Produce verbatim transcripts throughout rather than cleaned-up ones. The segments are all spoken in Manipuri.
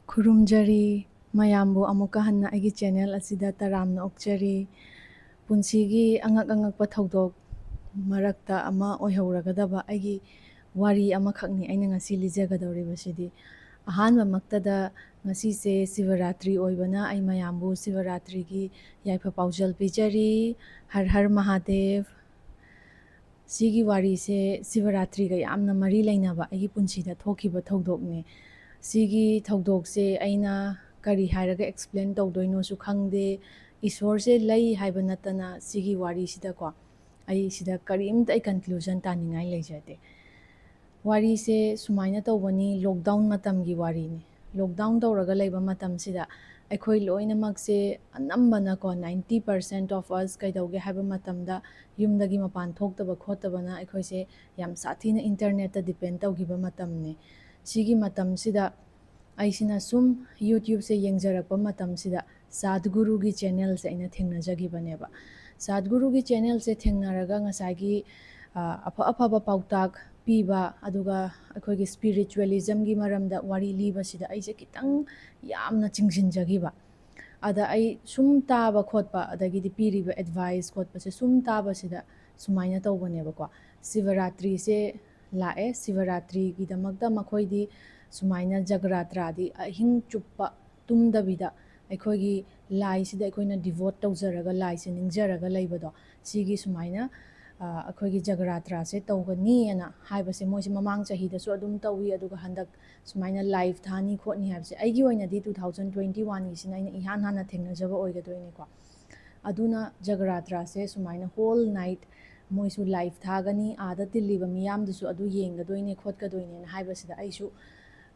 ꯈꯨꯔꯨꯝꯖꯔꯤ꯫ ꯃꯌꯥꯝꯕꯨ ꯑꯃꯨꯛꯀ ꯍꯟꯅ ꯑꯩꯒꯤ ꯆꯦꯅꯦꯜ ꯑꯁꯤꯗ ꯇꯔꯥꯝꯅ ꯑꯣꯛꯆꯔꯤ꯫ ꯄꯨꯟꯁꯤꯒꯤ ꯑꯉꯛ ꯑꯉꯛꯄ ꯊꯧꯗꯣꯛ ꯃꯔꯛꯇ ꯑꯃ ꯑꯣꯏꯍꯧꯔꯒꯗꯕ ꯑꯩꯒꯤ ꯋꯥꯔꯤ ꯑꯃꯈꯛꯅꯤ ꯑꯩꯅ ꯉꯁꯤ ꯂꯤꯖꯒꯗꯧꯔꯤꯕꯁꯤꯗꯤ꯫ ꯑꯍꯥꯟꯕꯃꯛꯇꯗ, ꯉꯁꯤꯁꯦ ꯁꯤꯕꯔꯥꯇ꯭ꯔꯤ ꯑꯣꯏꯕꯅ ꯑꯩ ꯃꯌꯥꯝꯕꯨ ꯁꯤꯕꯔꯥꯇ꯭ꯔꯤꯒꯤ ꯌꯥꯏꯐ ꯄꯥꯎꯖꯦꯜ ꯄꯤꯖꯔꯤ꯫ ꯍꯔ ꯍꯔ ꯃꯍꯥꯗꯦꯕ꯫ ꯁꯤꯒꯤ ꯋꯥꯔꯤꯁꯦ ꯁꯤꯕꯔꯥꯇ꯭ꯔꯤꯒ ꯌꯥꯝꯅ ꯃꯔꯤ ꯂꯩꯅꯕ ꯑꯩꯒꯤ ꯄꯨꯟꯁꯤꯗ ꯊꯣꯛꯈꯤꯕ ꯊꯧꯗꯣꯛꯅꯦ꯫ ꯁꯤꯒꯤ ꯊꯧꯗꯣꯛꯁꯦ ꯑꯩꯅ ꯀꯔꯤ ꯍꯥꯏꯔꯒ ꯑꯦꯛꯁꯄ꯭ꯂꯦꯟ ꯇꯧꯗꯣꯏꯅꯣꯁꯨ ꯈꯪꯗꯦ꯫ ꯏꯁꯣꯔꯁꯦ ꯂꯩ ꯍꯥꯏꯕ ꯅꯠꯇꯅ ꯁꯤꯒꯤ ꯋꯥꯔꯤꯁꯤꯗꯀꯣ, ꯑꯩ ꯁꯤꯗ ꯀꯔꯤꯝꯇ ꯑꯩ ꯀꯟꯀ꯭ꯂꯨꯖꯟ ꯇꯥꯅꯤꯡꯉꯥꯏ ꯂꯩꯖꯗꯦ꯫ ꯋꯥꯔꯤꯁꯦ ꯁꯨꯃꯥꯏꯅ ꯇꯧꯕꯅꯤ, ꯂꯣꯛꯗꯥꯎꯟ ꯃꯇꯝꯒꯤ ꯋꯥꯔꯤꯅꯤ꯫ ꯂꯣꯛꯗꯥꯎꯟ ꯇꯧꯔꯒ ꯂꯩꯕ ꯃꯇꯝꯁꯤꯗ ꯑꯩꯈꯣꯏ ꯂꯣꯏꯅꯃꯛꯁꯦ, ꯑꯅꯝꯕꯅꯀꯣ, ninety percent of us ꯀꯩꯗꯧꯒꯦ ꯍꯥꯏꯕ ꯃꯇꯝꯗ, ꯌꯨꯝꯗꯒꯤ ꯃꯄꯥꯟ ꯊꯣꯛꯇꯕ ꯈꯣꯠꯇꯕꯅ ꯑꯩꯈꯣꯏꯁꯦ ꯌꯥꯝ ꯁꯥꯊꯤꯅ ꯏꯟꯇꯔꯅꯦꯠꯇ ꯗꯤꯄꯦꯟ ꯇꯧꯈꯤꯕ ꯃꯇꯝꯅꯤ꯫ ꯁꯤꯒꯤ ꯃꯇꯝꯁꯤꯗ ꯑꯩꯁꯤꯅ ꯁꯨꯝ YouTubeꯁꯦ ꯌꯦꯡꯖꯔꯛꯄ ꯃꯇꯝꯁꯤꯗ ꯁꯥꯗꯒꯨꯔꯨꯒꯤ ꯆꯦꯅꯦꯜꯁꯦ ꯑꯩꯅ ꯊꯦꯡꯅꯖꯈꯤꯕꯅꯦꯕ꯫ ꯁꯥꯗꯒꯨꯔꯨꯒꯤ ꯆꯦꯅꯦꯜꯁꯦ ꯊꯦꯡꯅꯔꯒ ꯉꯁꯥꯏꯒꯤ, ꯑ, ꯑꯐ ꯑꯐꯕ ꯄꯥꯎꯇꯥꯛ ꯄꯤꯕ, ꯑꯗꯨꯒ ꯑꯩꯈꯣꯏꯒꯤ ꯁ꯭ꯄꯤꯔꯤꯆꯨꯋꯦꯂꯤꯖꯝꯒꯤ ꯃꯔꯝꯗ ꯋꯥꯔꯤ ꯂꯤꯕꯁꯤꯗ ꯑꯩꯁꯦ ꯈꯤꯇꯪ ꯌꯥꯝꯅ ꯆꯤꯡꯁꯤꯟꯖꯈꯤꯕ꯫ ꯑꯗ ꯑꯩ ꯁꯨꯝ ꯇꯥꯕ ꯈꯣꯠꯄ, ꯑꯗꯒꯤꯗꯤ ꯄꯤꯔꯤꯕ ꯑꯦꯗꯚꯥꯏꯁ ꯈꯣꯠꯄꯁꯦ ꯁꯨꯝ ꯇꯥꯕꯁꯤꯗ ꯁꯨꯃꯥꯏꯅ ꯇꯧꯕꯅꯦꯕꯀꯣ, ꯁꯤꯕꯔꯥꯇ꯭ꯔꯤꯁꯦ ꯂꯥꯛꯑꯦ, ꯁꯤꯕꯔꯥꯇ꯭ꯔꯤꯒꯤꯗꯃꯛꯇ ꯃꯈꯣꯏꯗꯤ ꯁꯨꯃꯥꯏꯅ ꯖꯒꯔꯥꯇ꯭ꯔꯥꯗꯤ ꯑꯍꯤꯡ ꯆꯨꯞꯄ ꯇꯨꯝꯗꯕꯤꯗ ꯑꯩꯈꯣꯏꯒꯤ ꯂꯥꯏꯁꯤꯗ ꯑꯩꯈꯣꯏꯅ ꯗꯤꯚꯣꯠ ꯇꯧꯖꯔꯒ, ꯂꯥꯏꯁꯦ ꯅꯤꯡꯖꯔꯒ ꯂꯩꯕꯗꯣ, ꯁꯤꯒꯤ ꯁꯨꯃꯥꯏꯅ, ꯑ, ꯑꯩꯈꯣꯏꯒꯤ ꯖꯒꯔꯥꯇ꯭ꯔꯥꯁꯦ ꯇꯧꯒꯅꯤꯅ ꯍꯥꯏꯕꯁꯦ ꯃꯣꯏꯁꯦ ꯃꯃꯥꯡ ꯆꯍꯤꯗꯁꯨ ꯑꯗꯨꯝ ꯇꯧꯏ, ꯑꯗꯨꯒ ꯍꯟꯗꯛ ꯁꯨꯃꯥꯏꯅ ꯂꯥꯏꯚ ꯊꯥꯅꯤ ꯈꯣꯠꯅꯤ ꯍꯥꯏꯕꯁꯦ ꯑꯩꯒꯤ ꯑꯣꯏꯅꯗꯤ two thousand twenty oneꯒꯤꯁꯤꯅ ꯑꯩꯅ ꯏꯍꯥꯟ ꯍꯥꯟꯅ ꯊꯦꯡꯅꯖꯕ ꯑꯣꯏꯒꯗꯣꯏꯅꯤꯀꯣ꯫ ꯑꯗꯨꯅ ꯖꯒꯔꯥꯇ꯭ꯔꯥꯁꯦ ꯁꯨꯃꯥꯏꯅ ꯍꯣꯜ ꯅꯥꯏꯠ ꯃꯣꯏꯁꯨ ꯂꯥꯏꯚ ꯊꯥꯒꯅꯤ, ꯑꯥꯗ ꯇꯤꯜꯂꯤꯕ ꯃꯤꯌꯥꯝꯗꯨꯁꯨ ꯑꯗꯨ ꯌꯦꯡꯒꯗꯣꯏꯅꯦ ꯈꯣꯠꯀꯗꯣꯏꯅꯦꯅ ꯍꯥꯏꯕꯁꯤꯗ ꯑꯩꯁꯨ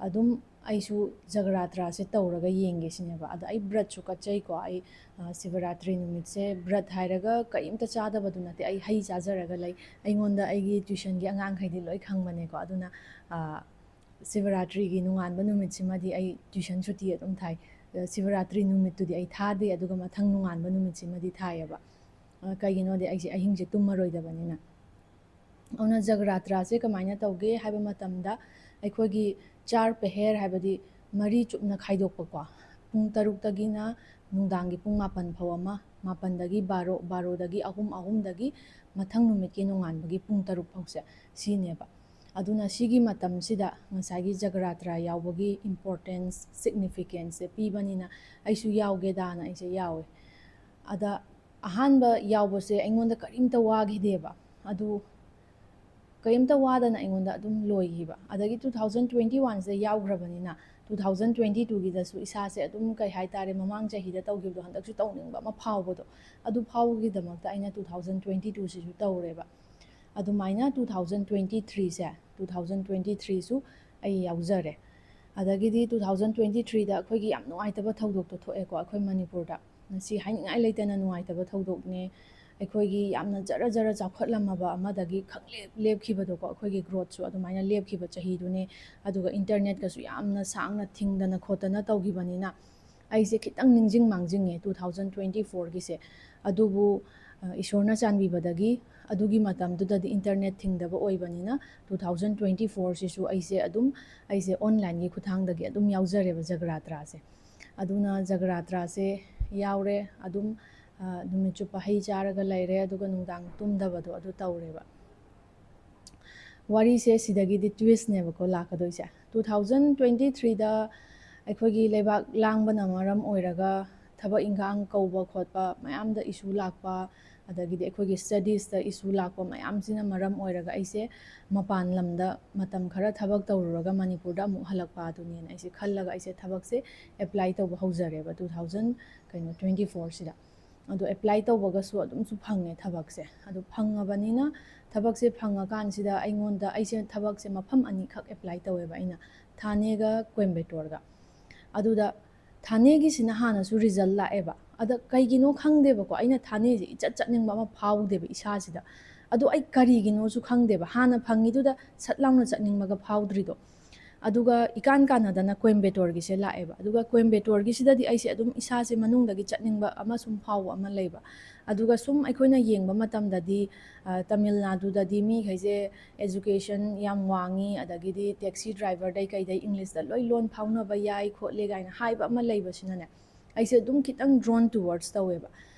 ꯑꯗꯨꯝ, ꯑꯩꯁꯨ ꯖꯒꯔꯥꯇ꯭ꯔꯥꯁꯦ ꯇꯧꯔꯒ ꯌꯦꯡꯒꯦ ꯁꯤꯅꯦꯕ꯫ ꯑꯗ ꯑꯩ ꯕ꯭ꯔꯠꯁꯨ ꯀꯠꯆꯩꯀꯣ꯫ ꯑꯩ, ꯑ, ꯁꯤꯕꯔꯥꯇ꯭ꯔꯤ ꯅꯨꯃꯤꯠꯁꯦ ꯕ꯭ꯔꯠ ꯍꯥꯏꯔꯒ ꯀꯔꯤꯝꯇ ꯆꯥꯗꯕꯗꯨ ꯅꯠꯇꯦ, ꯑꯩ ꯍꯩ ꯆꯥꯖꯔꯒ ꯂꯩ꯫ ꯑꯩꯉꯣꯟꯗ ꯑꯩꯒꯤ ꯇ꯭ꯌꯨꯁꯟꯒꯤ ꯑꯉꯥꯡꯈꯩꯗꯤ ꯂꯣꯏ ꯈꯪꯕꯅꯦꯀꯣ꯫ ꯑꯗꯨꯅ, ꯑ, ꯁꯤꯕꯔꯥꯇ꯭ꯔꯤꯒꯤ ꯅꯣꯡꯉꯥꯟꯕ ꯅꯨꯃꯤꯠꯁꯤꯃꯗꯤ ꯑꯩ ꯇ꯭ꯌꯨꯁꯟ ꯁꯨꯇꯤ ꯑꯗꯨꯝ ꯊꯥꯏ꯫ ꯑ, ꯁꯤꯕꯔꯥꯇ꯭ꯔꯤ ꯅꯨꯃꯤꯠꯇꯨꯗꯤ ꯑꯩ ꯊꯥꯗꯦ, ꯑꯗꯨꯒ ꯃꯊꯪ ꯅꯣꯡꯉꯥꯟꯕ ꯅꯨꯃꯤꯠꯁꯤꯃꯗꯤ ꯊꯥꯏꯌꯦꯕ꯫ ꯑ, ꯀꯩꯒꯤꯅꯣꯗꯤ ꯑꯩꯁꯦ ꯑꯍꯤꯡꯁꯦ ꯇꯨꯝꯃꯔꯣꯏꯗꯕꯅꯤꯅ꯫ ꯑꯗꯨꯅ ꯖꯒꯔꯥꯇ꯭ꯔꯥꯁꯦ ꯀꯃꯥꯏꯅ ꯇꯧꯒꯦ ꯍꯥꯏꯕ ꯃꯇꯝꯗ, ꯑꯩꯈꯣꯏꯒꯤ ꯆꯥꯔ ꯄꯦꯍꯦꯔ, ꯍꯥꯏꯕꯗꯤ ꯃꯔꯤ ꯆꯨꯞꯅ ꯈꯥꯏꯗꯣꯛꯄꯀꯣ꯫ ꯄꯨꯡ ꯇꯔꯨꯛꯇꯒꯤꯅ ꯅꯨꯡꯗꯥꯡꯒꯤ ꯄꯨꯡ ꯃꯥꯄꯟ ꯐꯥꯎ ꯑꯃ, ꯃꯥꯄꯟꯗꯒꯤ ꯕꯥꯔꯣ, ꯕꯥꯔꯣꯗꯒꯤ ꯑꯍꯨꯝ, ꯑꯍꯨꯝꯗꯒꯤ ꯃꯊꯪ ꯅꯨꯃꯤꯠꯀꯤ ꯅꯣꯡꯉꯥꯟꯕꯒꯤ ꯄꯨꯡ ꯇꯔꯨꯛ ꯐꯥꯎꯁꯦ, ꯁꯤꯅꯦꯕ꯫ ꯑꯗꯨꯅ ꯁꯤꯒꯤ ꯃꯇꯝꯁꯤꯗ ꯉꯁꯥꯏꯒꯤ ꯖꯒꯔꯥꯇ꯭ꯔꯥ ꯌꯥꯎꯕꯒꯤ importance, significance ꯁꯦ ꯄꯤꯕꯅꯤꯅ ꯑꯩꯁꯨ ꯌꯥꯎꯒꯦꯗꯥꯅ ꯑꯩꯁꯦ ꯌꯥꯎꯋꯦ꯫ ꯑꯗ ꯑꯍꯥꯟꯕ ꯌꯥꯎꯕꯁꯦ ꯑꯩꯉꯣꯟꯗ ꯀꯔꯤꯝꯇ ꯋꯥꯈꯤꯗꯦꯕ꯫ ꯑꯗꯨ ꯀꯔꯤꯝꯇ ꯋꯥꯗꯅ ꯑꯩꯉꯣꯟꯗ ꯑꯗꯨꯝ ꯂꯣꯏꯈꯤꯕ꯫ ꯑꯗꯒꯤ two thousand twenty one ꯁꯤꯗ ꯌꯥꯎꯈ꯭ꯔꯕꯅꯤꯅ, two thousand twenty two ꯒꯤꯗꯁꯨ ꯏꯁꯥꯁꯦ ꯑꯗꯨꯝ, ꯀꯩ ꯍꯥꯏꯇꯥꯔꯦ, ꯃꯃꯥꯡ ꯆꯍꯤꯗ ꯇꯧꯈꯤꯕꯗꯣ ꯍꯟꯗꯛꯁꯨ ꯇꯧꯅꯤꯡꯕ ꯑꯃ ꯐꯥꯎꯕꯗꯣ, ꯑꯗꯨ ꯐꯥꯎꯕꯒꯤꯗꯃꯛꯇ ꯑꯩꯅ two thousand twenty two ꯁꯤꯁꯨ ꯇꯧꯔꯦꯕ꯫ ꯑꯗꯨꯃꯥꯏꯅ two thousand twenty three ꯁꯦ, two thousand twenty three ꯁꯨ ꯑꯩ ꯌꯥꯎꯖꯔꯦ꯫ ꯑꯗꯒꯤꯗꯤ two thousand twenty three ꯗ ꯑꯩꯈꯣꯏꯒꯤ ꯌꯥꯝ ꯅꯨꯡꯉꯥꯏꯇꯕ ꯊꯧꯗꯣꯛꯇꯣ ꯊꯣꯛꯑꯦꯀꯣ ꯑꯩꯈꯣꯏ ꯃꯅꯤꯄꯨꯔꯗ꯫ ꯃꯁꯤ ꯍꯥꯏꯅꯤꯡꯉꯥꯏ ꯂꯩꯇꯅ ꯅꯨꯡꯉꯥꯏꯇꯕ ꯊꯧꯗꯣꯛꯅꯦ꯫ ꯑꯩꯈꯣꯏꯒꯤ ꯌꯥꯝꯅ ꯖꯔ ꯖꯔ ꯆꯥꯎꯈꯠꯂꯝꯃꯕ ꯑꯃꯗꯒꯤ ꯈꯪꯂꯦꯞ ꯂꯦꯞꯈꯤꯕꯗꯣꯀꯣ, ꯑꯩꯈꯣꯏꯒꯤ growth ꯁꯨ ꯑꯗꯨꯃꯥꯏꯅ ꯂꯦꯞꯈꯤꯕ ꯆꯍꯤꯗꯨꯅꯦ꯫ ꯑꯗꯨꯒ internet ꯀꯁꯨ ꯌꯥꯝꯅ ꯁꯥꯡꯅ ꯊꯤꯡꯗꯅ ꯈꯣꯠꯇꯅ ꯇꯧꯈꯤꯕꯅꯤꯅ, ꯑꯩꯁꯦ ꯈꯤꯇꯪ ꯅꯤꯡꯁꯤꯡ ꯃꯥꯡꯖꯤꯡꯉꯦ two thousand twenty four ꯒꯤꯁꯦ꯫ ꯑꯗꯨꯕꯨ, ꯑ, ꯏꯁꯣꯔꯅ ꯆꯥꯟꯕꯤꯕꯗꯒꯤ ꯑꯗꯨꯒꯤ ꯃꯇꯝꯗꯨꯗꯗꯤ internet ꯊꯤꯡꯗꯕ ꯑꯣꯏꯕꯅꯤꯅ, two thousand twenty four ꯁꯤꯁꯨ ꯑꯩꯁꯦ ꯑꯗꯨꯝ, ꯑꯩꯁꯦ online ꯒꯤ ꯈꯨꯠꯊꯥꯡꯗꯒꯤ ꯑꯗꯨꯝ ꯌꯥꯎꯖꯔꯦꯕ ꯖꯒꯔꯥꯇ꯭ꯔꯥꯁꯦ꯫ ꯑꯗꯨꯅ ꯖꯒꯔꯥꯇ꯭ꯔꯥꯁꯦ ꯌꯥꯎꯔꯦ ꯑꯗꯨꯝ, ꯑ, ꯅꯨꯃꯤꯠ ꯆꯨꯞꯄ ꯍꯩ ꯆꯥꯔꯒ ꯂꯩꯔꯦ, ꯑꯗꯨꯒ ꯅꯨꯡꯗꯥꯡ ꯇꯨꯝꯗꯕꯗꯣ ꯑꯗꯨ ꯇꯧꯔꯦꯕ꯫ ꯋꯥꯔꯤꯁꯦ ꯁꯤꯗꯒꯤꯗꯤ twist ꯅꯦꯕꯀꯣ ꯂꯥꯛꯀꯗꯣꯏꯁꯦ꯫ Two thousand twenty three ꯗ ꯑꯩꯈꯣꯏꯒꯤ ꯂꯩꯕꯥꯛ ꯂꯥꯡꯕꯅ ꯃꯔꯝ ꯑꯣꯏꯔꯒ ꯊꯕꯛ ꯏꯟꯈꯥꯡ ꯀꯧꯕ ꯈꯣꯠꯄ ꯃꯌꯥꯝꯗ issue ꯂꯥꯛꯄ, ꯑꯗꯒꯤꯗꯤ ꯑꯩꯈꯣꯏꯒꯤ studies ꯇ issue ꯂꯥꯛꯄ ꯃꯌꯥꯝꯁꯤꯅ ꯃꯔꯝ ꯑꯣꯏꯔꯒ ꯑꯩꯁꯦ ꯃꯄꯥꯟ ꯂꯝꯗ ꯃꯇꯝ ꯈꯔ ꯊꯕꯛ ꯇꯧꯔꯨꯔꯒ ꯃꯅꯤꯄꯨꯔꯗ ꯑꯃꯨꯛ ꯍꯜꯂꯛꯄ ꯑꯗꯨꯅꯦꯅ ꯑꯩꯁꯦ ꯈꯜꯂꯒ ꯑꯩꯁꯦ ꯊꯕꯛꯁꯦ apply ꯇꯧꯕ ꯍꯧꯖꯔꯦꯕ two thousand, ꯀꯩꯅꯣ, twenty four ꯁꯤꯗ꯫ ꯑꯗꯣ apply ꯇꯧꯕꯒꯁꯨ ꯑꯗꯨꯝꯁꯨ ꯐꯪꯉꯦ ꯊꯕꯛꯁꯦ꯫ ꯑꯗꯣ ꯐꯪꯉꯕꯅꯤꯅ, ꯊꯕꯛꯁꯦ ꯐꯪꯉꯀꯥꯟꯁꯤꯗ ꯑꯩꯉꯣꯟꯗ, ꯑꯩꯁꯦ ꯊꯕꯛꯁꯦ ꯃꯐꯝ ꯑꯅꯤꯈꯛ apply ꯇꯧꯋꯦꯕ ꯑꯩꯅ, ꯊꯥꯅꯦꯒ ꯀꯣꯏꯝꯕꯦꯇꯣꯔꯒ꯫ ꯑꯗꯨꯗ ꯊꯥꯅꯦꯒꯤꯁꯤꯅ ꯍꯥꯟꯅꯁꯨ result ꯂꯥꯛꯑꯦꯕ꯫ ꯑꯗ ꯀꯩꯒꯤꯅꯣ ꯈꯪꯗꯦꯕꯀꯣ, ꯑꯩꯅ ꯊꯥꯅꯦꯁꯦ ꯏꯆꯠ ꯆꯠꯅꯤꯡꯕ ꯑꯃ ꯐꯥꯎꯗꯦꯕ ꯏꯁꯥꯁꯤꯗ꯫ ꯑꯗꯣ ꯑꯩ ꯀꯔꯤꯒꯤꯅꯣꯁꯨ ꯈꯪꯗꯦꯕ, ꯍꯥꯟꯅ ꯐꯪꯉꯤꯗꯨꯗ ꯁꯠ ꯂꯥꯎꯅ ꯆꯠꯅꯤꯡꯕꯒ ꯐꯥꯎꯗ꯭ꯔꯤꯗꯣ꯫ ꯑꯗꯨꯒ ꯏꯀꯥꯟ ꯀꯥꯟꯅꯗꯅ ꯀꯣꯏꯝꯕꯦꯇꯣꯔꯒꯤꯁꯦ ꯂꯥꯛꯑꯦꯕ꯫ ꯑꯗꯨꯒ ꯀꯣꯏꯝꯕꯦꯇꯣꯔꯒꯤꯁꯤꯗꯗꯤ ꯑꯩꯁꯦ ꯑꯗꯨꯝ ꯏꯁꯥꯁꯦ ꯃꯅꯨꯡꯗꯒꯤ ꯆꯠꯅꯤꯡꯕ ꯑꯃ ꯁꯨꯝ ꯐꯥꯎꯕ ꯑꯃ ꯂꯩꯕ꯫ ꯑꯗꯨꯒ ꯁꯨꯝ ꯑꯩꯈꯣꯏꯅ ꯌꯦꯡꯕ ꯃꯇꯝꯗꯗꯤ, ꯑ, ꯇꯥꯃꯤꯜ ꯅꯥꯗꯨꯗꯗꯤ ꯃꯤꯈꯩꯁꯦ education ꯌꯥꯝ ꯋꯥꯡꯉꯤ, ꯑꯗꯒꯤꯗꯤ taxi driverꯗꯩ ꯀꯩꯗꯩ Englishꯇ ꯂꯣꯏ ꯂꯣꯟ ꯐꯥꯎꯅꯕ ꯌꯥꯏ ꯈꯣꯠꯂꯦ ꯀꯥꯏꯅ ꯍꯥꯏꯕ ꯑꯃ ꯂꯩꯕꯁꯤꯅꯅꯦ, ꯑꯩꯁꯦ ꯑꯗꯨꯝ ꯈꯤꯇꯪ drawn towards ꯇꯧꯋꯦꯕ꯫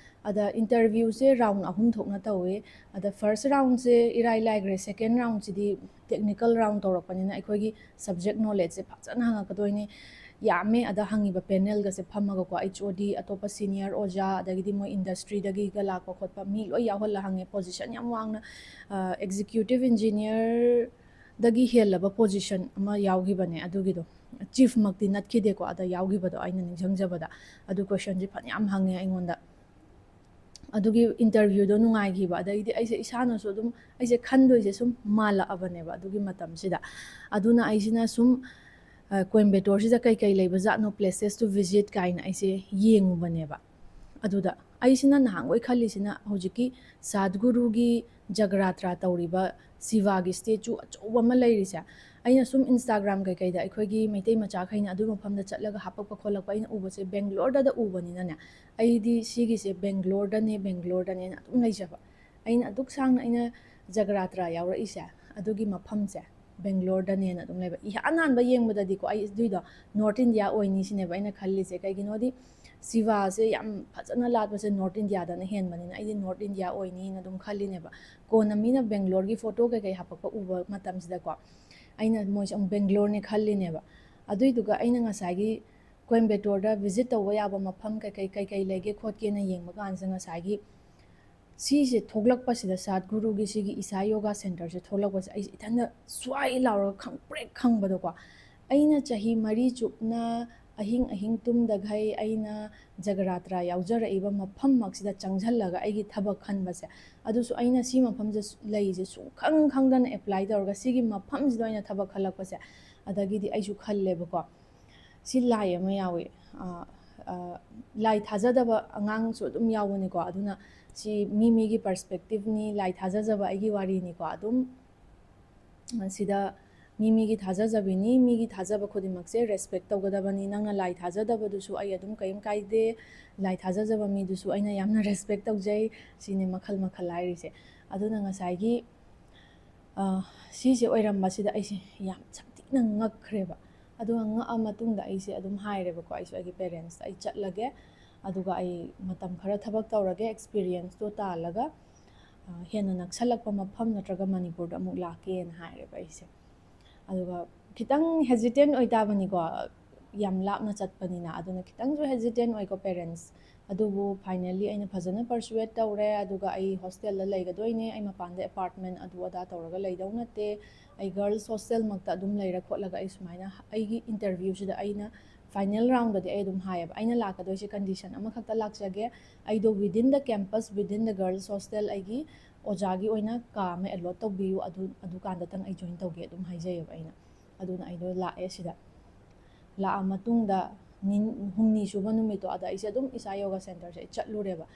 ꯑꯗ interviewꯁꯦ round ꯑꯍꯨꯝ ꯊꯣꯛꯅ ꯇꯧꯋꯦ꯫ ꯑꯗ first roundꯁꯦ ꯏꯔꯥꯏ ꯂꯥꯏꯈ꯭ꯔꯦ, second roundꯁꯤꯗꯤ technical round ꯇꯧꯔꯛꯄꯅꯤꯅ ꯑꯩꯈꯣꯏꯒꯤ subject knowledgeꯁꯦ ꯐꯖꯅ ꯍꯪꯉꯛꯀꯗꯣꯏꯅꯤ꯫ ꯌꯥꯝꯃꯦ ꯑꯗ ꯍꯪꯉꯤꯕ panelꯒꯁꯦ ꯐꯝꯃꯒꯀꯣ, H O D, ꯑꯇꯣꯞꯄ senior ꯑꯣꯖꯥ, ꯑꯗꯒꯤꯗꯤ ꯃꯣꯏ industryꯗꯒꯤꯒ ꯂꯥꯛꯄ ꯈꯣꯠꯄ ꯃꯤ ꯂꯣꯏ ꯌꯥꯎꯍꯜꯂ ꯍꯪꯉꯦ꯫ Position ꯌꯥꯝ ꯋꯥꯡꯅ, ꯑ, executive engineerꯗꯒꯤ ꯍꯦꯜꯂꯕ position ꯑꯃ ꯌꯥꯎꯈꯤꯕꯅꯦ ꯑꯗꯨꯒꯤꯗꯣ꯫ Chiefꯃꯛꯇꯤ ꯅꯠꯈꯤꯗꯦꯀꯣ, ꯑꯗ ꯌꯥꯎꯈꯤꯕꯗꯣ ꯑꯩꯅ ꯅꯤꯡꯁꯤꯡꯖꯕꯗ꯫ ꯑꯗꯨ questionꯁꯦ ꯐꯅꯌꯥꯝ ꯍꯪꯉꯦ ꯑꯩꯉꯣꯟꯗ꯫ ꯑꯗꯨꯒꯤ interviewꯗꯣ ꯅꯨꯡꯉꯥꯏꯈꯤꯕ, ꯑꯗꯩꯗꯤ ꯑꯩꯁꯦ ꯏꯁꯥꯅꯁꯨ ꯑꯗꯨꯝ, ꯑꯩꯁꯦ ꯈꯟꯗꯣꯏꯁꯦ ꯁꯨꯝ ꯃꯥꯜꯂꯛꯑꯕꯅꯦꯕ ꯑꯗꯨꯒꯤ ꯃꯇꯝꯁꯤꯗ꯫ ꯑꯗꯨꯅ ꯑꯩꯁꯤꯅ ꯁꯨꯝ, ꯑ, ꯀꯣꯏꯝꯕꯦꯇꯣꯔꯁꯤꯗ ꯀꯩꯀꯩ ꯂꯩꯕ ꯖꯥꯠꯅꯣ, places to visit ꯀꯥꯏꯅ ꯑꯩꯁꯦ ꯌꯦꯡꯉꯨꯕꯅꯦꯕ꯫ ꯑꯗꯨꯗ ꯑꯩꯁꯤꯅ ꯅꯍꯥꯟꯈꯣꯏ ꯈꯜꯂꯤꯁꯤꯅ ꯍꯧꯖꯤꯛꯀꯤ ꯁꯥꯗꯒꯨꯔꯨꯒꯤ ꯖꯒꯔꯥꯇ꯭ꯔꯥ ꯇꯧꯔꯤꯕ ꯁꯤꯚꯥꯒꯤ statue ꯑꯆꯧꯕ ꯑꯃ ꯂꯩꯔꯤꯁꯦ, ꯑꯩꯅ ꯁꯨꯝ Instagram ꯀꯩꯀꯩꯗ ꯑꯩꯈꯣꯏꯒꯤ ꯃꯩꯇꯩ ꯃꯆꯥꯈꯩꯅ ꯑꯗꯨ ꯃꯐꯝꯗ ꯆꯠꯂꯒ ꯍꯥꯄꯛꯄ ꯈꯣꯠꯂꯛꯄ ꯑꯩꯅ ꯎꯕꯁꯦ ꯕꯦꯡꯒ꯭ꯂꯣꯔꯗꯗ ꯎꯕꯅꯤꯅꯅꯦ, ꯑꯩꯗꯤ ꯁꯤꯒꯤꯁꯦ ꯕꯦꯡꯒ꯭ꯂꯣꯔꯗꯅꯦ, ꯕꯦꯡꯒ꯭ꯂꯣꯔꯗꯅꯦꯅ ꯑꯗꯨꯝ ꯂꯩꯖꯕ꯫ ꯑꯩꯅ ꯑꯗꯨꯛ ꯁꯥꯡꯅ ꯑꯩꯅ ꯖꯒꯔꯥꯇ꯭ꯔꯥ ꯌꯥꯎꯔꯛꯏꯁꯦ, ꯑꯗꯨꯒꯤ ꯃꯐꯝꯁꯦ ꯕꯦꯡꯒ꯭ꯂꯣꯔꯗꯅꯦꯅ ꯑꯗꯨꯝ ꯂꯩꯕ꯫ ꯏꯍꯥꯟ ꯍꯥꯟꯕ ꯌꯦꯡꯕꯗꯗꯤꯀꯣ, ꯑꯩ ꯑꯗꯨꯏꯗꯣ North India ꯑꯣꯏꯅꯤ ꯁꯤꯅꯦꯕ ꯑꯩꯅ ꯈꯜꯂꯤꯁꯦ꯫ ꯀꯩꯒꯤꯅꯣꯗꯤ ꯁꯤꯚꯥꯁꯦ ꯌꯥꯝ ꯐꯖꯅ ꯂꯥꯠꯄꯁꯦ North Indiaꯗꯅ ꯍꯦꯟꯕꯅꯤꯅ ꯑꯩꯗꯤ North India ꯑꯣꯏꯅꯤꯅ ꯑꯗꯨꯝ ꯈꯜꯂꯤꯅꯦꯕ꯫ ꯀꯣꯟꯅ ꯃꯤꯅ ꯕꯦꯡꯒ꯭ꯂꯣꯔꯒꯤ photo ꯀꯩꯀꯩ ꯍꯥꯄꯛꯄ ꯎꯕ ꯃꯇꯝꯁꯤꯗꯀꯣ, ꯑꯩꯅ ꯃꯣꯏꯁꯦ ꯑꯃꯨꯛ ꯕꯦꯡꯒ꯭ꯂꯣꯔꯅꯦ ꯈꯜꯂꯤꯅꯦꯕ꯫ ꯑꯗꯨꯏꯗꯨꯒ ꯑꯩꯅ ꯉꯁꯥꯏꯒꯤ ꯀꯣꯏꯝꯕꯦꯇꯣꯔꯗ visit ꯇꯧꯕ ꯌꯥꯕ ꯃꯐꯝ ꯀꯩꯀꯩ, ꯀꯩꯀꯩ ꯂꯩꯒꯦ ꯈꯣꯠꯀꯦꯅ ꯌꯦꯡꯕ ꯀꯥꯟꯁꯤꯗ ꯉꯁꯥꯏꯒꯤ ꯁꯤꯁꯦ ꯊꯣꯛꯂꯛꯄꯁꯤꯗ, ꯁꯥꯠꯒꯨꯔꯨꯒꯤ ꯁꯤꯒꯤ ꯏꯁꯥ ꯌꯣꯒꯥ centreꯁꯦ ꯊꯣꯛꯂꯛꯄꯁꯦ, ꯑꯩꯁꯦ ꯏꯊꯟꯗ ꯁ꯭ꯋꯥꯏ ꯂꯥꯎꯔꯒ ꯈꯪꯄ꯭ꯔꯦꯛ ꯈꯪꯕꯗꯣꯀꯣ꯫ ꯑꯩꯅ ꯆꯍꯤ ꯃꯔꯤ ꯆꯨꯞꯅ ꯑꯍꯤꯡ ꯑꯍꯤꯡ ꯇꯨꯝꯗꯈꯩ ꯑꯩꯅ ꯖꯒꯔꯥꯇ꯭ꯔꯥ ꯌꯥꯎꯖꯔꯛꯏꯕ ꯃꯐꯝꯃꯛꯁꯤꯗ ꯆꯪꯁꯤꯜꯂꯒ ꯑꯩꯒꯤ ꯊꯕꯛ ꯈꯟꯕꯁꯦ, ꯑꯗꯨꯁꯨ ꯑꯩꯅ ꯁꯤ ꯃꯐꯝꯁꯤꯗ ꯂꯩꯁꯦ ꯁꯨꯡꯈꯪ ꯈꯪꯗꯅ apply ꯇꯧꯔꯒ ꯁꯤꯒꯤ ꯃꯐꯝꯁꯤꯗ ꯑꯣꯏꯅ ꯊꯕꯛ ꯈꯜꯂꯛꯄꯁꯦ, ꯑꯗꯒꯤꯗꯤ ꯑꯩꯁꯨ ꯈꯜꯂꯦꯕꯀꯣ꯫ ꯁꯤ ꯂꯥꯏ ꯑꯃ ꯌꯥꯎꯏ꯫ ꯑ, ꯑ, ꯂꯥꯏ ꯊꯥꯖꯗꯕ ꯑꯉꯥꯡꯁꯨ ꯑꯗꯨꯝ ꯌꯥꯎꯕꯅꯤꯀꯣ꯫ ꯑꯗꯨꯅ ꯁꯤ ꯃꯤ ꯃꯤꯒꯤ perspectiveꯅꯤ, ꯂꯥꯏ ꯊꯥꯖꯖꯕ ꯑꯩꯒꯤ ꯋꯥꯔꯤꯅꯤꯀꯣ꯫ ꯑꯗꯨꯝ, ꯑ, ꯁꯤꯗ ꯃꯤ ꯃꯤꯒꯤ ꯊꯥꯖꯖꯕꯤꯅꯤ, ꯃꯤꯒꯤ ꯊꯥꯖꯕ ꯈꯨꯗꯤꯡꯃꯛꯁꯦ respect ꯇꯧꯒꯗꯕꯅꯤ꯫ ꯅꯪꯅ ꯂꯥꯏ ꯊꯥꯖꯗꯕꯗꯨꯁꯨ ꯑꯩ ꯑꯗꯨꯝ ꯀꯔꯤꯝ ꯀꯥꯏꯗꯦ, ꯂꯥꯏ ꯊꯥꯖꯖꯕ ꯃꯤꯗꯨꯁꯨ ꯑꯩꯅ ꯌꯥꯝꯅ respect ꯇꯧꯖꯩ꯫ ꯁꯤꯅꯤ ꯃꯈꯜ ꯃꯈꯜ ꯍꯥꯏꯔꯤꯁꯦ꯫ ꯑꯗꯨꯅ ꯉꯁꯥꯏꯒꯤ, ꯑ, ꯁꯤꯁꯦ ꯑꯣꯏꯔꯝꯕꯁꯤꯗ ꯑꯩꯁꯦ ꯌꯥꯝ ꯁꯥꯊꯤꯅ ꯉꯛꯈ꯭ꯔꯦꯕ꯫ ꯑꯗꯨꯒ ꯉꯛꯑ ꯃꯇꯨꯡꯗ ꯑꯩꯁꯦ ꯑꯗꯨꯝ ꯍꯥꯏꯔꯦꯕꯀꯣ, ꯑꯩꯁꯨ ꯑꯩꯒꯤ parents ꯇ, "ꯑꯩ ꯆꯠꯂꯒꯦ, ꯑꯗꯨꯒ ꯑꯩ ꯃꯇꯝ ꯈꯔ ꯊꯕꯛ ꯇꯧꯔꯒꯦ, experience ꯇꯣ ꯇꯥꯜꯂꯒ, ꯑ, ꯍꯦꯟꯅ ꯅꯛꯁꯜꯂꯛꯄ ꯃꯐꯝ ꯅꯠꯇ꯭ꯔꯒ ꯃꯅꯤꯄꯨꯔꯗ ꯑꯃꯨꯛ ꯂꯥꯛꯀꯦꯅ" ꯍꯥꯏꯔꯦꯕ ꯑꯩꯁꯦ꯫ ꯑꯗꯨꯒ ꯈꯤꯇꯪ hesitant ꯑꯣꯏ ꯇꯥꯕꯅꯤꯀꯣ, ꯌꯥꯝ ꯂꯥꯞꯅ ꯆꯠꯄꯅꯤꯅ, ꯑꯗꯨꯅ ꯈꯤꯇꯪꯁꯨ hesitant ꯑꯣꯏꯀꯣ parents꯫ ꯑꯗꯨꯕꯨ finally ꯑꯩꯅ ꯐꯖꯅ persuade ꯇꯧꯔꯦ, ꯑꯗꯨꯒ ꯑꯩ hostel ꯗ ꯂꯩꯒꯗꯣꯏꯅꯦ, ꯑꯩ ꯃꯄꯥꯟꯗ apartment ꯑꯗꯨ ꯑꯗꯥ ꯇꯧꯔꯒ ꯂꯩꯗꯧ ꯅꯠꯇꯦ, ꯑꯩ girls hostel ꯃꯛꯇ ꯑꯗꯨꯝ ꯂꯩꯔ ꯈꯣꯠꯂꯒ ꯑꯩ ꯁꯨꯃꯥꯏꯅ ꯑꯩꯒꯤ interview ꯁꯤꯗ ꯑꯩꯅ final round ꯗꯗꯤ ꯑꯩ ꯑꯗꯨꯝ ꯍꯥꯏꯌꯦꯕ, "ꯑꯩꯅ ꯂꯥꯛꯀꯗꯣꯏꯁꯦ condition ꯑꯃꯈꯛꯇ ꯂꯥꯛꯆꯒꯦ, ꯑꯩꯗꯣ within the campus, within the girls hostel ꯑꯩꯒꯤ ꯑꯣꯖꯥꯒꯤ ꯑꯣꯏꯅ ꯀꯥ ꯑꯃ allot ꯇꯧꯕꯤꯌꯨ, ꯑꯗꯨ, ꯑꯗꯨꯀꯥꯟꯗꯇꯪ ꯑꯩ join ꯇꯧꯒꯦ" ꯑꯗꯨꯝ ꯍꯥꯏꯖꯩꯌꯦꯕ ꯑꯩꯅ꯫ ꯑꯗꯨꯅ ꯑꯩꯗꯣ ꯂꯥꯛꯑꯦ ꯁꯤꯗ꯫ ꯂꯥꯛꯑ ꯃꯇꯨꯡꯗ ꯅꯤ-, ꯍꯨꯝꯅꯤ ꯁꯨꯕ ꯅꯨꯃꯤꯠꯇꯣ ꯑꯗ ꯑꯩꯁꯦ ꯑꯗꯨꯝ ꯏꯁꯥ ꯌꯣꯒꯥ centre ꯁꯦ ꯑꯩ ꯆꯠꯂꯨꯔꯦꯕ꯫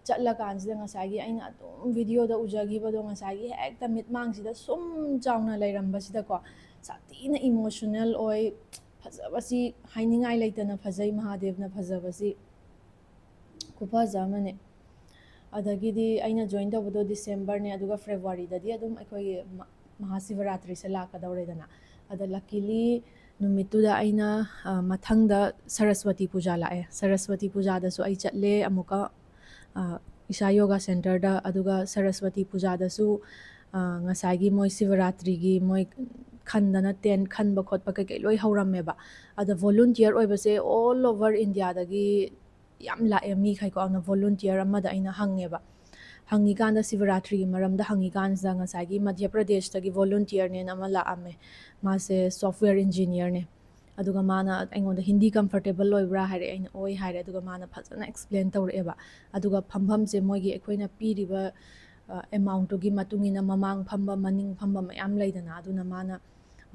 ꯆꯠꯂꯀꯥꯟꯁꯤꯗ ꯉꯁꯥꯏꯒꯤ ꯑꯩꯅ ꯑꯗꯨꯝ video ꯗ ꯎꯖꯈꯤꯕꯗꯣ, ꯉꯁꯥꯏꯒꯤ ꯍꯦꯛꯇ ꯃꯤꯠꯃꯥꯡꯁꯤꯗ ꯁꯨꯝ ꯆꯥꯎꯅ ꯂꯩꯔꯝꯕꯁꯤꯗꯀꯣ, ꯁꯥꯊꯤꯅ emotional ꯑꯣꯏ, ꯐꯖꯕꯁꯤ ꯍꯥꯏꯅꯤꯡꯉꯥꯏ ꯂꯩꯇꯅ ꯐꯖꯩ, ꯃꯍꯥꯗꯦꯕꯅ ꯐꯖꯕꯁꯤ ꯈꯨꯐꯖ ꯑꯃꯅꯦ꯫ ꯑꯗꯒꯤꯗꯤ ꯑꯩꯅ join ꯇꯧꯕꯗꯣ December ꯅꯦ, ꯑꯗꯨꯒ February ꯗꯗꯤ ꯑꯗꯨꯝ ꯑꯩꯈꯣꯏꯒꯤ ꯃ-, ꯃꯍꯥꯁꯤꯕꯔꯥꯇ꯭ꯔꯤꯁꯦ ꯂꯥꯛꯀꯗꯧꯔꯦꯗꯅ꯫ ꯑꯗ luckily ꯅꯨꯃꯤꯠꯇꯨꯗ ꯑꯩꯅ, ꯑ, ꯃꯊꯪꯗ ꯁꯔꯁꯋꯇꯤ ꯄꯨꯖꯥ ꯂꯥꯛꯑꯦ꯫ ꯁꯔꯁꯋꯇꯤ ꯄꯨꯖꯥꯗꯁꯨ ꯑꯩ ꯆꯠꯂꯦ ꯑꯃꯨꯛꯀ, ꯑ, ꯏꯁꯥ ꯌꯣꯒꯥ centre ꯗ꯫ ꯑꯗꯨꯒ ꯁꯔꯁꯋꯇꯤ ꯄꯨꯖꯥꯗꯁꯨ, ꯑ, ꯉꯁꯥꯏꯒꯤ ꯃꯣꯏ ꯁꯤꯕꯔꯥꯇ꯭ꯔꯤꯒꯤ ꯃꯣꯏ ꯈꯟꯗꯅ tent ꯈꯟꯕ ꯈꯣꯠꯄ ꯀꯩꯀꯩ ꯂꯣꯏ ꯍꯧꯔꯝꯃꯦꯕ꯫ ꯑꯗ volunteer ꯑꯣꯏꯕꯁꯦ all over India ꯗꯒꯤ ꯌꯥꯝ ꯂꯥꯛꯑꯦ ꯃꯤꯈꯩꯀꯣ꯫ ꯑꯗꯨꯅ volunteer ꯑꯃꯗ ꯑꯩꯅ ꯍꯪꯉꯦꯕ꯫ ꯍꯪꯉꯤꯀꯥꯟꯗ, ꯁꯤꯕꯔꯥꯇ꯭ꯔꯤꯒꯤ ꯃꯔꯝꯗ ꯍꯪꯉꯤꯀꯥꯟꯁꯤꯗ ꯉꯁꯥꯏꯒꯤ ꯃꯙ꯭ꯌ ꯄ꯭ꯔꯗꯦꯁꯇꯒꯤ volunteer ꯅꯦꯅ ꯑꯃ ꯂꯥꯛꯑꯝꯃꯦ꯫ ꯃꯥꯁꯦ software engineer ꯅꯦ꯫ ꯑꯗꯨꯒ ꯃꯥꯅ ꯑꯩꯉꯣꯟꯗ, "ꯍꯤꯟꯗꯤ comfortable ꯑꯣꯏꯕ꯭ꯔꯥ?" ꯍꯥꯏꯔꯦ꯫ ꯑꯩꯅ, "ꯑꯣꯏ" ꯍꯥꯏꯔꯦ꯫ ꯑꯗꯨꯒ ꯃꯥꯅ ꯐꯖꯅ explain ꯇꯧꯔꯛꯑꯦꯕ꯫ ꯑꯗꯨꯒ ꯐꯝꯐꯝꯁꯦ ꯃꯣꯏꯒꯤ ꯑꯩꯈꯣꯏꯅ ꯄꯤꯔꯤꯕ, ꯑ, amount ꯇꯨꯒꯤ ꯃꯇꯨꯡ ꯏꯟꯅ ꯃꯃꯥꯡ ꯐꯝꯕ, ꯃꯅꯤꯡ ꯐꯝꯕ ꯃꯌꯥꯝ ꯂꯩꯗꯅ꯫ ꯑꯗꯨꯅ ꯃꯥꯅ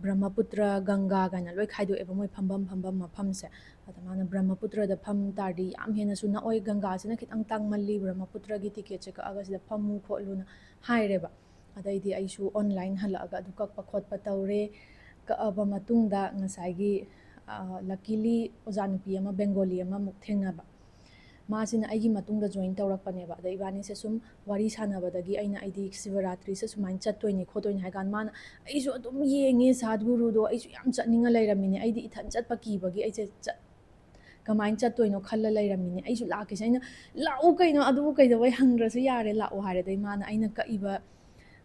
ꯕ꯭ꯔꯍꯃꯄꯨꯇ꯭ꯔ, ꯒꯪꯒꯥ ꯀꯥꯏꯅ ꯂꯣꯏ ꯈꯥꯏꯗꯣꯛꯑꯦꯕ ꯃꯣꯏ ꯐꯝꯐꯝ, ꯐꯝꯐꯝ ꯃꯐꯝꯁꯦ꯫ ꯑꯗ ꯃꯥꯅ ꯕ꯭ꯔꯍꯃꯄꯨꯇ꯭ꯔꯗ ꯐꯝ ꯇꯥꯔꯗꯤ ꯌꯥꯝ ꯍꯦꯟꯅꯁꯨ ꯅꯛꯑꯣꯏ, ꯒꯪꯒꯥꯁꯤꯅ ꯈꯤꯇꯪ ꯇꯥꯡꯃꯜꯂꯤ, ꯕ꯭ꯔꯍꯃꯄꯨꯇ꯭ꯔꯒꯤ ticket ꯁꯦ ꯀꯛꯑꯒ ꯁꯤꯗ ꯐꯝꯃꯨ ꯈꯣꯠꯂꯨꯅ ꯍꯥꯏꯔꯦꯕ꯫ ꯑꯗꯩꯗꯤ ꯑꯩꯁꯨ online ꯍꯜꯂꯛꯑꯒ ꯑꯗꯨ ꯀꯛꯄ ꯈꯣꯠꯄ ꯇꯧꯔꯦ꯫ ꯀꯛꯑꯕ ꯃꯇꯨꯡꯗ ꯉꯁꯥꯏꯒꯤ, ꯑ, luckily ꯑꯣꯖꯥ ꯅꯨꯄꯤ ꯑꯃ ꯕꯦꯡꯒꯣꯂꯤ ꯑꯃꯃꯨꯛ ꯊꯦꯡꯅꯕ꯫ ꯃꯥꯁꯤꯅ ꯑꯩꯒꯤ ꯃꯇꯨꯡꯗ join ꯇꯧꯔꯛꯄꯅꯦꯕ꯫ ꯑꯗ ꯏꯕꯥꯅꯤꯁꯦ ꯁꯨꯝ ꯋꯥꯔꯤ ꯁꯥꯟꯅꯕꯗꯒꯤ ꯑꯩꯅ, "ꯑꯩꯗꯤ ꯁꯤꯕꯔꯥꯇ꯭ꯔꯤꯁꯦ ꯁꯨꯃꯥꯏꯅ ꯆꯠꯇꯣꯏꯅꯦ ꯈꯣꯠꯇꯣꯏꯅꯦ" ꯍꯥꯏ ꯀꯥꯟꯗ ꯃꯥꯅ, "ꯑꯩꯁꯨ ꯑꯗꯨꯝ ꯌꯦꯡꯉꯦ ꯁꯥꯗꯒꯨꯔꯨꯗꯣ, ꯑꯩꯁꯨ ꯌꯥꯝ ꯆꯠꯅꯤꯡꯉ ꯂꯩꯔꯝꯃꯤꯅꯦ, ꯑꯩꯗꯤ ꯏꯊꯟ ꯆꯠꯄ ꯀꯤꯕꯒꯤ ꯑꯩꯁꯦ ꯆꯠ-, ꯀꯃꯥꯏꯅ ꯆꯠꯇꯣꯏꯅꯣ ꯈꯜꯂ ꯂꯩꯔꯝꯃꯤꯅꯦ, ꯑꯩꯁꯨ ꯂꯥꯛꯀꯦꯁꯦ"꯫ ꯑꯩꯅ, "ꯂꯥꯛꯎ ꯀꯩꯅꯣ, ꯑꯗꯨꯕꯨ ꯀꯩꯗꯧꯕꯩ ꯍꯪꯗ꯭ꯔꯁꯨ ꯌꯥꯔꯦ, ꯂꯥꯛꯑꯣ" ꯍꯥꯏꯔꯦ꯫ ꯑꯗꯩ ꯃꯥꯅ ꯑꯩꯅ ꯀꯛꯏꯕ,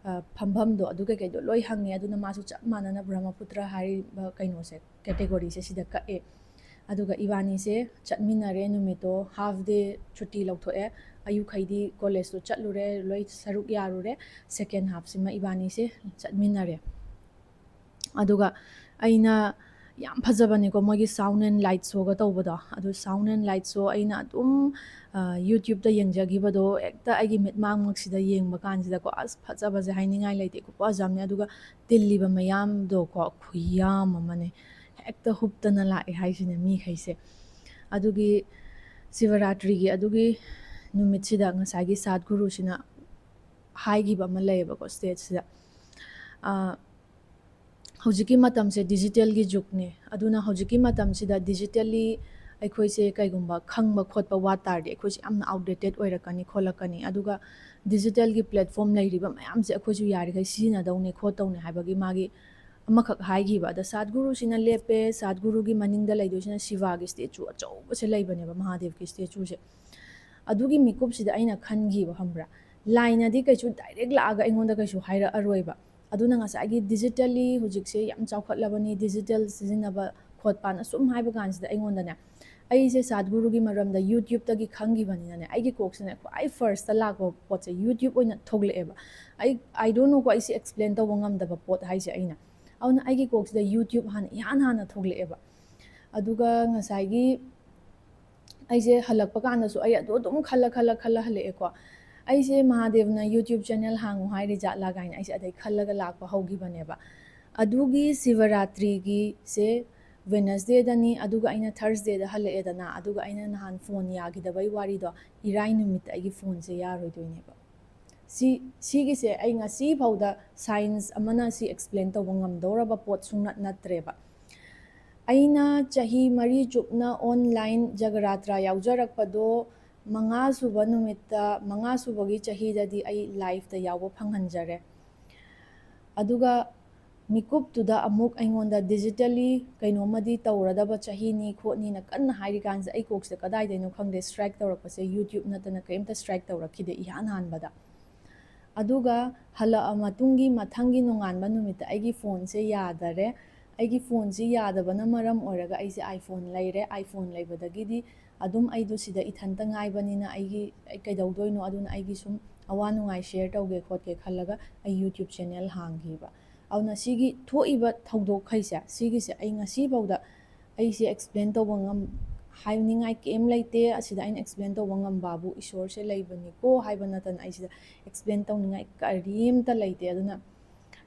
ꯑ, ꯐꯝꯐꯝꯗꯣ ꯑꯗꯨ ꯀꯩꯀꯩꯗꯣ ꯂꯣꯏ ꯍꯪꯉꯦ꯫ ꯑꯗꯨꯅ ꯃꯥꯁꯨ ꯆꯞ ꯃꯥꯟꯅꯅ ꯕ꯭ꯔꯍꯃꯄꯨꯇ꯭ꯔ ꯍꯥꯏꯔꯤꯕ ꯀꯩꯅꯣꯁꯦ, categoryꯁꯦ ꯁꯤꯗ ꯀꯛꯑꯦ꯫ ꯑꯗꯨꯒ ꯏꯕꯥꯅꯤꯁꯦ ꯆꯠꯃꯤꯟꯅꯔꯦ꯫ ꯅꯨꯃꯤꯠꯇꯣ half day ꯁꯨꯇꯤ ꯂꯧꯊꯣꯛꯑꯦ꯫ ꯑꯌꯨꯛꯈꯩꯗꯤ collegeꯇꯣ ꯆꯠꯂꯨꯔꯦ, ꯂꯣꯏ ꯁꯔꯨꯛ ꯌꯥꯔꯨꯔꯦ꯫ Second halfꯁꯤꯃ ꯏꯕꯥꯅꯤꯁꯦ ꯆꯠꯃꯤꯟꯅꯔꯦ꯫ ꯑꯗꯨꯒ ꯑꯩꯅ, ꯌꯥꯝ ꯐꯖꯕꯅꯦꯀꯣ ꯃꯣꯏꯒꯤ sound and light showꯒ ꯇꯧꯕꯗꯣ꯫ ꯑꯗꯨ sound and light show ꯑꯩꯅ ꯑꯗꯨꯝ, ꯑ, YouTubeꯇ ꯌꯦꯡꯖꯈꯤꯕꯗꯣ ꯍꯦꯛꯇ ꯑꯩꯒꯤ ꯃꯤꯠꯃꯥꯡꯃꯛꯁꯤꯗ ꯌꯦꯡꯕ ꯀꯥꯟꯁꯤꯗꯀꯣ, ꯑꯁ, ꯐꯖꯕꯁꯦ ꯍꯥꯏꯅꯤꯡꯉꯥꯏ ꯂꯩꯇꯦ, ꯈꯨꯐꯖ ꯑꯃꯅꯦ꯫ ꯑꯗꯨꯒ ꯇꯤꯜꯂꯤꯕ ꯃꯌꯥꯝꯗꯣꯀꯣ, ꯈꯨꯌꯥꯝ ꯑꯃꯅꯦ꯫ ꯍꯦꯛꯇ ꯍꯨꯞꯇꯅ ꯂꯥꯛꯑꯦ ꯍꯥꯏꯁꯤꯅꯦ ꯃꯤꯈꯩꯁꯦ꯫ ꯑꯗꯨꯒꯤ ꯁꯤꯕꯔꯥꯇ꯭ꯔꯤꯒꯤ ꯑꯗꯨꯒꯤ ꯅꯨꯃꯤꯠꯁꯤꯗ ꯉꯁꯥꯏꯒꯤ ꯁꯥꯗꯒꯨꯔꯨꯁꯤꯅ ꯍꯥꯏꯈꯤꯕ ꯑꯃ ꯂꯩꯌꯦꯕꯀꯣ stageꯁꯤꯗ꯫ ꯑ, ꯍꯧꯖꯤꯛꯀꯤ ꯃꯇꯝꯁꯦ digitalꯒꯤ ꯖꯨꯒꯅꯦ꯫ ꯑꯗꯨꯅ ꯍꯧꯖꯤꯛꯀꯤ ꯃꯇꯝꯁꯤꯗ digitally ꯑꯩꯈꯣꯏꯁꯦ ꯀꯩꯒꯨꯝꯕ ꯈꯪꯕ ꯈꯣꯠꯄ ꯋꯥꯠ ꯇꯥꯔꯗꯤ ꯑꯩꯈꯣꯏꯁꯦ ꯌꯥꯝꯅ outdated ꯑꯣꯏꯔꯛꯀꯅꯤ ꯈꯣꯠꯂꯛꯀꯅꯤ꯫ ꯑꯗꯨꯒ digitalꯒꯤ platform ꯂꯩꯔꯤꯕ ꯃꯌꯥꯝꯁꯦ ꯑꯩꯈꯣꯏꯁꯨ ꯌꯥꯔꯤꯈꯩ ꯁꯤꯖꯤꯟꯅꯗꯧꯅꯦ ꯈꯣꯠꯇꯧꯅꯦ ꯍꯥꯏꯕꯒꯤ ꯃꯥꯒꯤ ꯑꯃꯈꯛ ꯍꯥꯏꯈꯤꯕ꯫ ꯑꯗ ꯁꯥꯗꯒꯨꯔꯨꯁꯤꯅ ꯂꯦꯞꯄꯦ, ꯁꯥꯗꯒꯨꯔꯨꯒꯤ ꯃꯅꯤꯡꯗ ꯂꯩꯗꯣꯏꯁꯤꯅ ꯁꯤꯚꯥꯒꯤ statue ꯑꯆꯧꯕꯁꯦ ꯂꯩꯕꯅꯦꯕ, ꯃꯍꯥꯗꯦꯕꯀꯤ statueꯁꯦ꯫ ꯑꯗꯨꯒꯤ ꯃꯤꯀꯨꯞꯁꯤꯗ ꯑꯩꯅ ꯈꯟꯈꯤꯕ, ꯈꯪꯕ꯭ꯔꯥ? ꯂꯥꯏꯅꯗꯤ ꯀꯩꯁꯨ direct ꯂꯥꯛꯑꯒ ꯑꯩꯉꯣꯟꯗ ꯀꯩꯁꯨ ꯍꯥꯏꯔꯛꯑꯔꯣꯏꯕ꯫ ꯑꯗꯨꯅ ꯉꯁꯥꯏꯒꯤ digitally ꯍꯧꯖꯤꯛꯁꯦ ꯌꯥꯝ ꯆꯥꯎꯈꯠꯂꯕꯅꯤ, digital ꯁꯤꯖꯤꯟꯅꯕ ꯈꯣꯠꯄꯅ ꯁꯨꯝ ꯍꯥꯏꯕ ꯀꯥꯟꯁꯤꯗ ꯑꯩꯉꯣꯟꯗꯅꯦ, ꯑꯩꯁꯦ ꯁꯥꯗꯒꯨꯔꯨꯒꯤ ꯃꯔꯝꯗ YouTubeꯇꯒꯤ ꯈꯪꯈꯤꯕꯅꯤꯅꯅꯦ, ꯑꯩꯒꯤ ꯀꯣꯛꯁꯤꯅ ꯈ꯭ꯋꯥꯏ firstꯇ ꯂꯥꯛꯄ ꯄꯣꯠꯁꯦ YouTubeꯇ ꯑꯣꯏꯅ ꯊꯣꯛꯂꯛꯑꯦꯕ꯫ ꯑꯩ, I don't know ꯀꯣ, ꯑꯩꯁꯦ explain ꯇꯧꯕ ꯉꯝꯗꯕ ꯄꯣꯠ ꯍꯥꯏꯁꯦ ꯑꯩꯅ꯫ ꯑꯗꯨꯅ ꯑꯩꯒꯤ ꯀꯣꯛꯁꯤꯗ YouTube ꯍꯥꯟꯅ ꯏꯍꯥꯟ ꯍꯥꯟꯅ ꯊꯣꯛꯂꯛꯑꯦꯕ꯫ ꯑꯗꯨꯒ ꯉꯁꯥꯏꯒꯤ ꯑꯩꯁꯦ ꯍꯜꯂꯛꯄ ꯀꯥꯟꯗꯁꯨ ꯑꯩ ꯑꯗꯨ ꯑꯗꯨꯝ ꯈꯜꯂ, ꯈꯜꯂ, ꯈꯜꯂ ꯍꯜꯂꯛꯑꯦꯀꯣ꯫ ꯑꯩꯁꯦ ꯃꯍꯥꯗꯦꯕꯅ YouTube channel ꯍꯥꯡꯉꯨ ꯍꯥꯏꯔꯤ ꯖꯥꯠꯂꯥ ꯀꯥꯏꯅ ꯑꯩꯁꯦ ꯑꯗꯩ ꯈꯜꯂꯒ ꯂꯥꯛꯄ ꯍꯧꯈꯤꯕꯅꯦꯕ꯫ ꯑꯗꯨꯒꯤ ꯁꯤꯕꯔꯥꯇ꯭ꯔꯤꯒꯤꯁꯦ Wednesdayꯗꯅꯤ, ꯑꯗꯨꯒ ꯑꯩꯅ Thursdayꯗ ꯍꯜꯂꯛꯑꯦꯗꯅ, ꯑꯗꯨꯒ ꯑꯩꯅ ꯅꯍꯥꯟ phone ꯌꯥꯈꯤꯗꯕꯩ ꯋꯥꯔꯤꯗꯣ, ꯏꯔꯥꯏ ꯅꯨꯃꯤꯠꯇ ꯑꯩꯒꯤ phoneꯁꯦ ꯌꯥꯔꯣꯏꯗꯣꯏꯅꯦꯕ꯫ ꯁꯤ ꯁꯤꯒꯤꯁꯦ ꯑꯩ ꯉꯁꯤ ꯐꯥꯎꯗ ꯁꯥꯏꯟꯁ ꯑꯃꯅ ꯁꯤ ꯑꯦꯛꯁꯄ꯭ꯂꯦꯟ ꯇꯧꯕ ꯉꯝꯗꯧꯔꯕ ꯄꯣꯠ ꯁꯨꯡꯅꯠ ꯅꯠꯇ꯭ꯔꯦꯕ꯫ ꯑꯩꯅ ꯆꯍꯤ ꯃꯔꯤ ꯆꯨꯞꯅ ꯑꯣꯟꯂꯥꯏꯟ ꯖꯒꯔꯥꯇ꯭ꯔꯥ ꯌꯥꯎꯖꯔꯛꯄꯗꯣ, ꯃꯉꯥ ꯁꯨꯕ ꯅꯨꯃꯤꯠꯇ, ꯃꯉꯥ ꯁꯨꯕꯒꯤ ꯆꯍꯤꯗꯗꯤ ꯑꯩ ꯂꯥꯏꯐꯇ ꯌꯥꯎꯕ ꯐꯪꯍꯟꯖꯔꯦ꯫ ꯑꯗꯨꯒ ꯃꯤꯀꯨꯞꯇꯨꯗ ꯑꯃꯨꯛ ꯑꯩꯉꯣꯟꯗ ꯗꯤꯖꯤꯇꯦꯜꯂꯤ ꯀꯩꯅꯣꯝꯃꯗꯤ ꯇꯧꯔꯗꯕ ꯆꯍꯤꯅꯤ ꯈꯣꯠꯅꯤꯅ ꯀꯟꯅ ꯍꯥꯏꯔꯤꯀꯥꯟꯁꯤꯗ, ꯑꯩ ꯀꯣꯛꯁꯤꯗ ꯀꯗꯥꯏꯗꯩꯅꯣ ꯈꯪꯗꯦ, ꯁ꯭ꯇ꯭ꯔꯥꯏꯛ ꯇꯧꯔꯛꯄꯁꯦ ꯌꯨꯇ꯭ꯌꯨꯕ ꯅꯠꯇꯅ ꯀꯔꯤꯝꯇ ꯁ꯭ꯇ꯭ꯔꯥꯏꯛ ꯇꯧꯔꯛꯈꯤꯗꯦ ꯏꯍꯥꯟ ꯍꯥꯟꯕꯗ꯫ ꯑꯗꯨꯒ ꯍꯜꯂꯛꯑ ꯃꯇꯨꯡꯒꯤ ꯃꯊꯪꯒꯤ ꯅꯣꯡꯉꯥꯟꯕ ꯅꯨꯃꯤꯠꯇ ꯑꯩꯒꯤ ꯐꯣꯟꯁꯦ ꯌꯥꯗꯔꯦ꯫ ꯑꯩꯒꯤ ꯐꯣꯟꯁꯤ ꯌꯥꯗꯕꯅ ꯃꯔꯝ ꯑꯣꯏꯔꯒ ꯑꯩꯁꯦ iPhone ꯂꯩꯔꯦ꯫ iPhone ꯂꯩꯕꯗꯒꯤꯗꯤ ꯑꯗꯨꯝ ꯑꯩꯗꯣ ꯁꯤꯗ ꯏꯊꯟꯇ ꯉꯥꯏꯕꯅꯤꯅ ꯑꯩꯒꯤ, ꯑꯩ ꯀꯩꯗꯧꯗꯣꯏꯅꯣ, ꯑꯗꯨꯅ ꯑꯩꯒꯤ ꯁꯨꯝ ꯑꯋꯥ ꯅꯨꯡꯉꯥꯏ ꯁꯤꯌꯔ ꯇꯧꯒꯦ ꯈꯣꯠꯀꯦ ꯈꯜꯂꯒ ꯑꯩ ꯌꯨꯇ꯭ꯌꯨꯕ ꯆꯦꯅꯦꯜ ꯍꯥꯡꯈꯤꯕ꯫ ꯑꯗꯨꯅ ꯁꯤꯒꯤ ꯊꯣꯛꯏꯕ ꯊꯧꯗꯣꯛꯈꯩꯁꯦ, ꯁꯤꯒꯤꯁꯦ ꯑꯩ ꯉꯁꯤꯐꯥꯎꯗ ꯑꯩꯁꯦ ꯑꯦꯛꯁꯄ꯭ꯂꯦꯟ ꯇꯧꯕ ꯉꯝ-, ꯍꯥꯏꯅꯤꯡꯉꯥꯏ ꯀꯩꯝ ꯂꯩꯇꯦ꯫ ꯑꯁꯤꯗ ꯑꯩꯅ ꯑꯦꯛꯁꯄ꯭ꯂꯦꯟ ꯇꯧꯕ ꯉꯝꯕꯕꯨ ꯏꯁꯣꯔꯁꯦ ꯂꯩꯕꯅꯤꯀꯣ ꯍꯥꯏꯕ ꯅꯠꯇꯅ ꯑꯩꯁꯤꯗ ꯑꯦꯛꯁꯄ꯭ꯂꯦꯟ ꯇꯧꯅꯤꯡꯉꯥꯏ ꯀꯔꯤꯝꯇ ꯂꯩꯇꯦ꯫ ꯑꯗꯨꯅ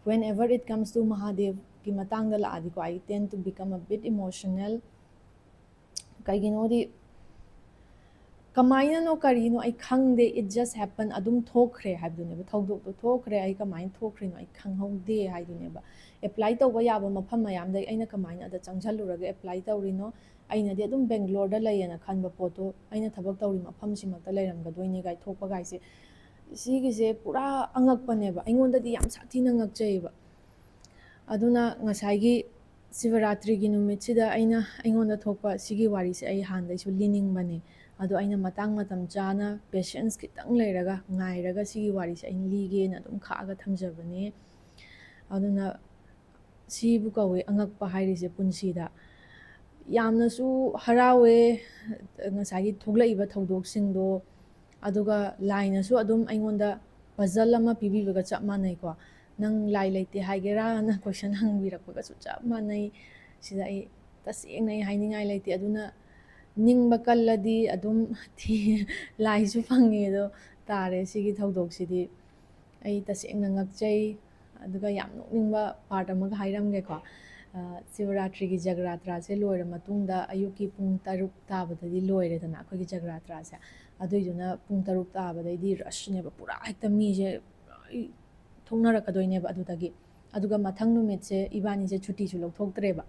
whenever it comes to ꯃꯍꯥꯗꯦꯕꯀꯤ ꯃꯇꯥꯡꯗ ꯂꯥꯛꯑꯗꯤꯀꯣ, I tend to become a bit emotional꯫ ꯀꯩꯒꯤꯅꯣꯗꯤ ꯀꯃꯥꯏꯅꯅꯣ ꯀꯔꯤꯅꯣ ꯑꯩ ꯈꯪꯗꯦ, it just happen, ꯑꯗꯨꯝ ꯊꯣꯛꯈ꯭ꯔꯦ ꯍꯥꯏꯕꯗꯨꯅꯦꯕ꯫ ꯊꯧꯗꯣꯛꯇꯣ ꯊꯣꯛꯈ꯭ꯔꯦ, ꯑꯩ ꯀꯃꯥꯏꯅ ꯊꯣꯛꯈ꯭ꯔꯤꯅꯣ ꯑꯩ ꯈꯪꯍꯧꯗꯦ ꯍꯥꯏꯗꯨꯅꯦꯕ꯫ ꯑꯦꯄ꯭ꯂꯥꯏ ꯇꯧꯕ ꯌꯥꯕ ꯃꯐꯝ ꯃꯌꯥꯝꯗꯒꯤ ꯑꯩꯅ ꯀꯃꯥꯏꯅ ꯑꯗ ꯆꯪꯁꯜꯂꯨꯔꯒ ꯑꯦꯄ꯭ꯂꯥꯏ ꯇꯧꯔꯤꯅꯣ? ꯑꯩꯅꯗꯤ ꯑꯗꯨꯝ ꯕꯦꯡꯒ꯭ꯂꯣꯔꯗ ꯂꯩꯌꯦꯅ ꯈꯟꯕ ꯄꯣꯠꯇꯣ ꯑꯩꯅ ꯊꯕꯛ ꯇꯧꯔꯤ ꯃꯐꯝꯁꯤꯃꯛꯇ ꯂꯩꯔꯝꯒꯗꯣꯏꯅꯦ ꯀꯥꯏ ꯊꯣꯛꯄ ꯀꯥꯏꯁꯦ, ꯁꯤꯒꯤꯁꯦ ꯄꯨꯔꯥ ꯑꯉꯛꯄꯅꯦꯕ꯫ ꯑꯩꯉꯣꯟꯗꯗꯤ ꯌꯥꯝ ꯁꯥꯊꯤꯅ ꯉꯛꯆꯩꯌꯦꯕ꯫ ꯑꯗꯨꯅ ꯉꯁꯥꯏꯒꯤ ꯁꯤꯕꯔꯥꯇ꯭ꯔꯤꯒꯤ ꯅꯨꯃꯤꯠꯁꯤꯗ ꯑꯩꯅ, ꯑꯩꯉꯣꯟꯗ ꯊꯣꯛꯄ ꯁꯤꯒꯤ ꯋꯥꯔꯤꯁꯦ ꯑꯩ ꯍꯥꯟꯅꯗꯩꯁꯨ ꯂꯤꯅꯤꯡꯕꯅꯦ꯫ ꯑꯗꯣ ꯑꯩꯅ ꯃꯇꯥꯡ ꯃꯇꯝ ꯆꯥꯅ ꯄꯦꯁꯦꯟꯁ ꯈꯤꯇꯪ ꯂꯩꯔꯒ, ꯉꯥꯏꯔꯒ ꯁꯤꯒꯤ ꯋꯥꯔꯤꯁꯦ ꯑꯩꯅ ꯂꯤꯒꯦꯅ ꯑꯗꯨꯝ ꯈꯥꯛꯑꯒ ꯊꯝꯖꯕꯅꯦ꯫ ꯑꯗꯨꯅ ꯁꯤꯕꯨ ꯀꯧꯋꯦ ꯑꯉꯛꯄ ꯍꯥꯏꯔꯤꯁꯦ ꯄꯨꯟꯁꯤꯗ꯫ ꯌꯥꯝꯅꯁꯨ ꯍꯔꯥꯎꯋꯦ ꯉꯁꯥꯏꯒꯤ ꯊꯣꯛꯂꯛꯏꯕ ꯊꯧꯗꯣꯛꯁꯤꯡꯗꯣ꯫ ꯑꯗꯨꯒ ꯂꯥꯏꯅꯁꯨ ꯑꯗꯨꯝ ꯑꯩꯉꯣꯟꯗ ꯄꯖꯜ ꯑꯃ ꯄꯤꯕꯤꯕꯒ ꯆꯞ ꯃꯥꯟꯅꯩꯀꯣ꯫ "ꯅꯪ ꯂꯥꯏ ꯂꯩꯇꯦ ꯍꯥꯏꯒꯦꯔꯥꯅ?" ꯀꯣꯏꯁꯟ ꯍꯪꯕꯤꯔꯛꯄꯒꯁꯨ ꯆꯞ ꯃꯥꯟꯅꯩ꯫ ꯁꯤꯗ ꯑꯩ ꯇꯁꯦꯡꯅ ꯑꯩ ꯍꯥꯏꯅꯤꯡꯉꯥꯏ ꯂꯩꯇꯦ꯫ ꯑꯗꯨꯅ ꯅꯤꯡꯕ ꯀꯜꯂꯗꯤ ꯑꯗꯨꯝ ꯊꯤ-, ꯂꯥꯏꯁꯨ ꯐꯪꯉꯦ꯫ ꯑꯗꯣ ꯇꯥꯔꯦ ꯁꯤꯒꯤ ꯊꯧꯗꯣꯛꯁꯤꯗꯤ꯫ ꯑꯩ ꯇꯁꯦꯡꯅ ꯉꯛꯆꯩ꯫ ꯑꯗꯨꯒ ꯌꯥꯝ ꯅꯣꯛꯅꯤꯡꯕ ꯄꯥꯔꯠ ꯑꯃꯒ ꯍꯥꯏꯔꯝꯒꯦꯀꯣ꯫ ꯁꯤꯕꯔꯥꯇ꯭ꯔꯤꯒꯤ ꯖꯒꯔꯥꯇ꯭ꯔꯥꯁꯦ ꯂꯣꯏꯔ ꯃꯇꯨꯡꯗ ꯑꯌꯨꯛꯀꯤ ꯄꯨꯡ ꯇꯔꯨꯛ ꯇꯥꯕꯗꯗꯤ ꯂꯣꯏꯔꯦꯗꯅ ꯑꯩꯈꯣꯏꯒꯤ ꯖꯒꯔꯥꯇ꯭ꯔꯥꯁꯦ꯫ ꯑꯗꯨꯏꯗꯨꯅ ꯄꯨꯡ ꯇꯔꯨꯛ ꯇꯥꯕꯗꯩꯗꯤ ꯔꯁꯅꯦꯕ, ꯄꯨꯔꯥ ꯍꯦꯛꯇ ꯃꯤꯁꯦ ꯊꯣꯛꯅꯔꯛꯀꯗꯣꯏꯅꯦꯕ ꯑꯗꯨꯗꯒꯤ꯫ ꯑꯗꯨꯒ ꯃꯊꯪ ꯅꯨꯃꯤꯠꯁꯦ ꯏꯕꯥꯅꯤꯁꯦ ꯁꯨꯇꯤꯁꯨ ꯂꯧꯊꯣꯛꯇ꯭ꯔꯦꯕ꯫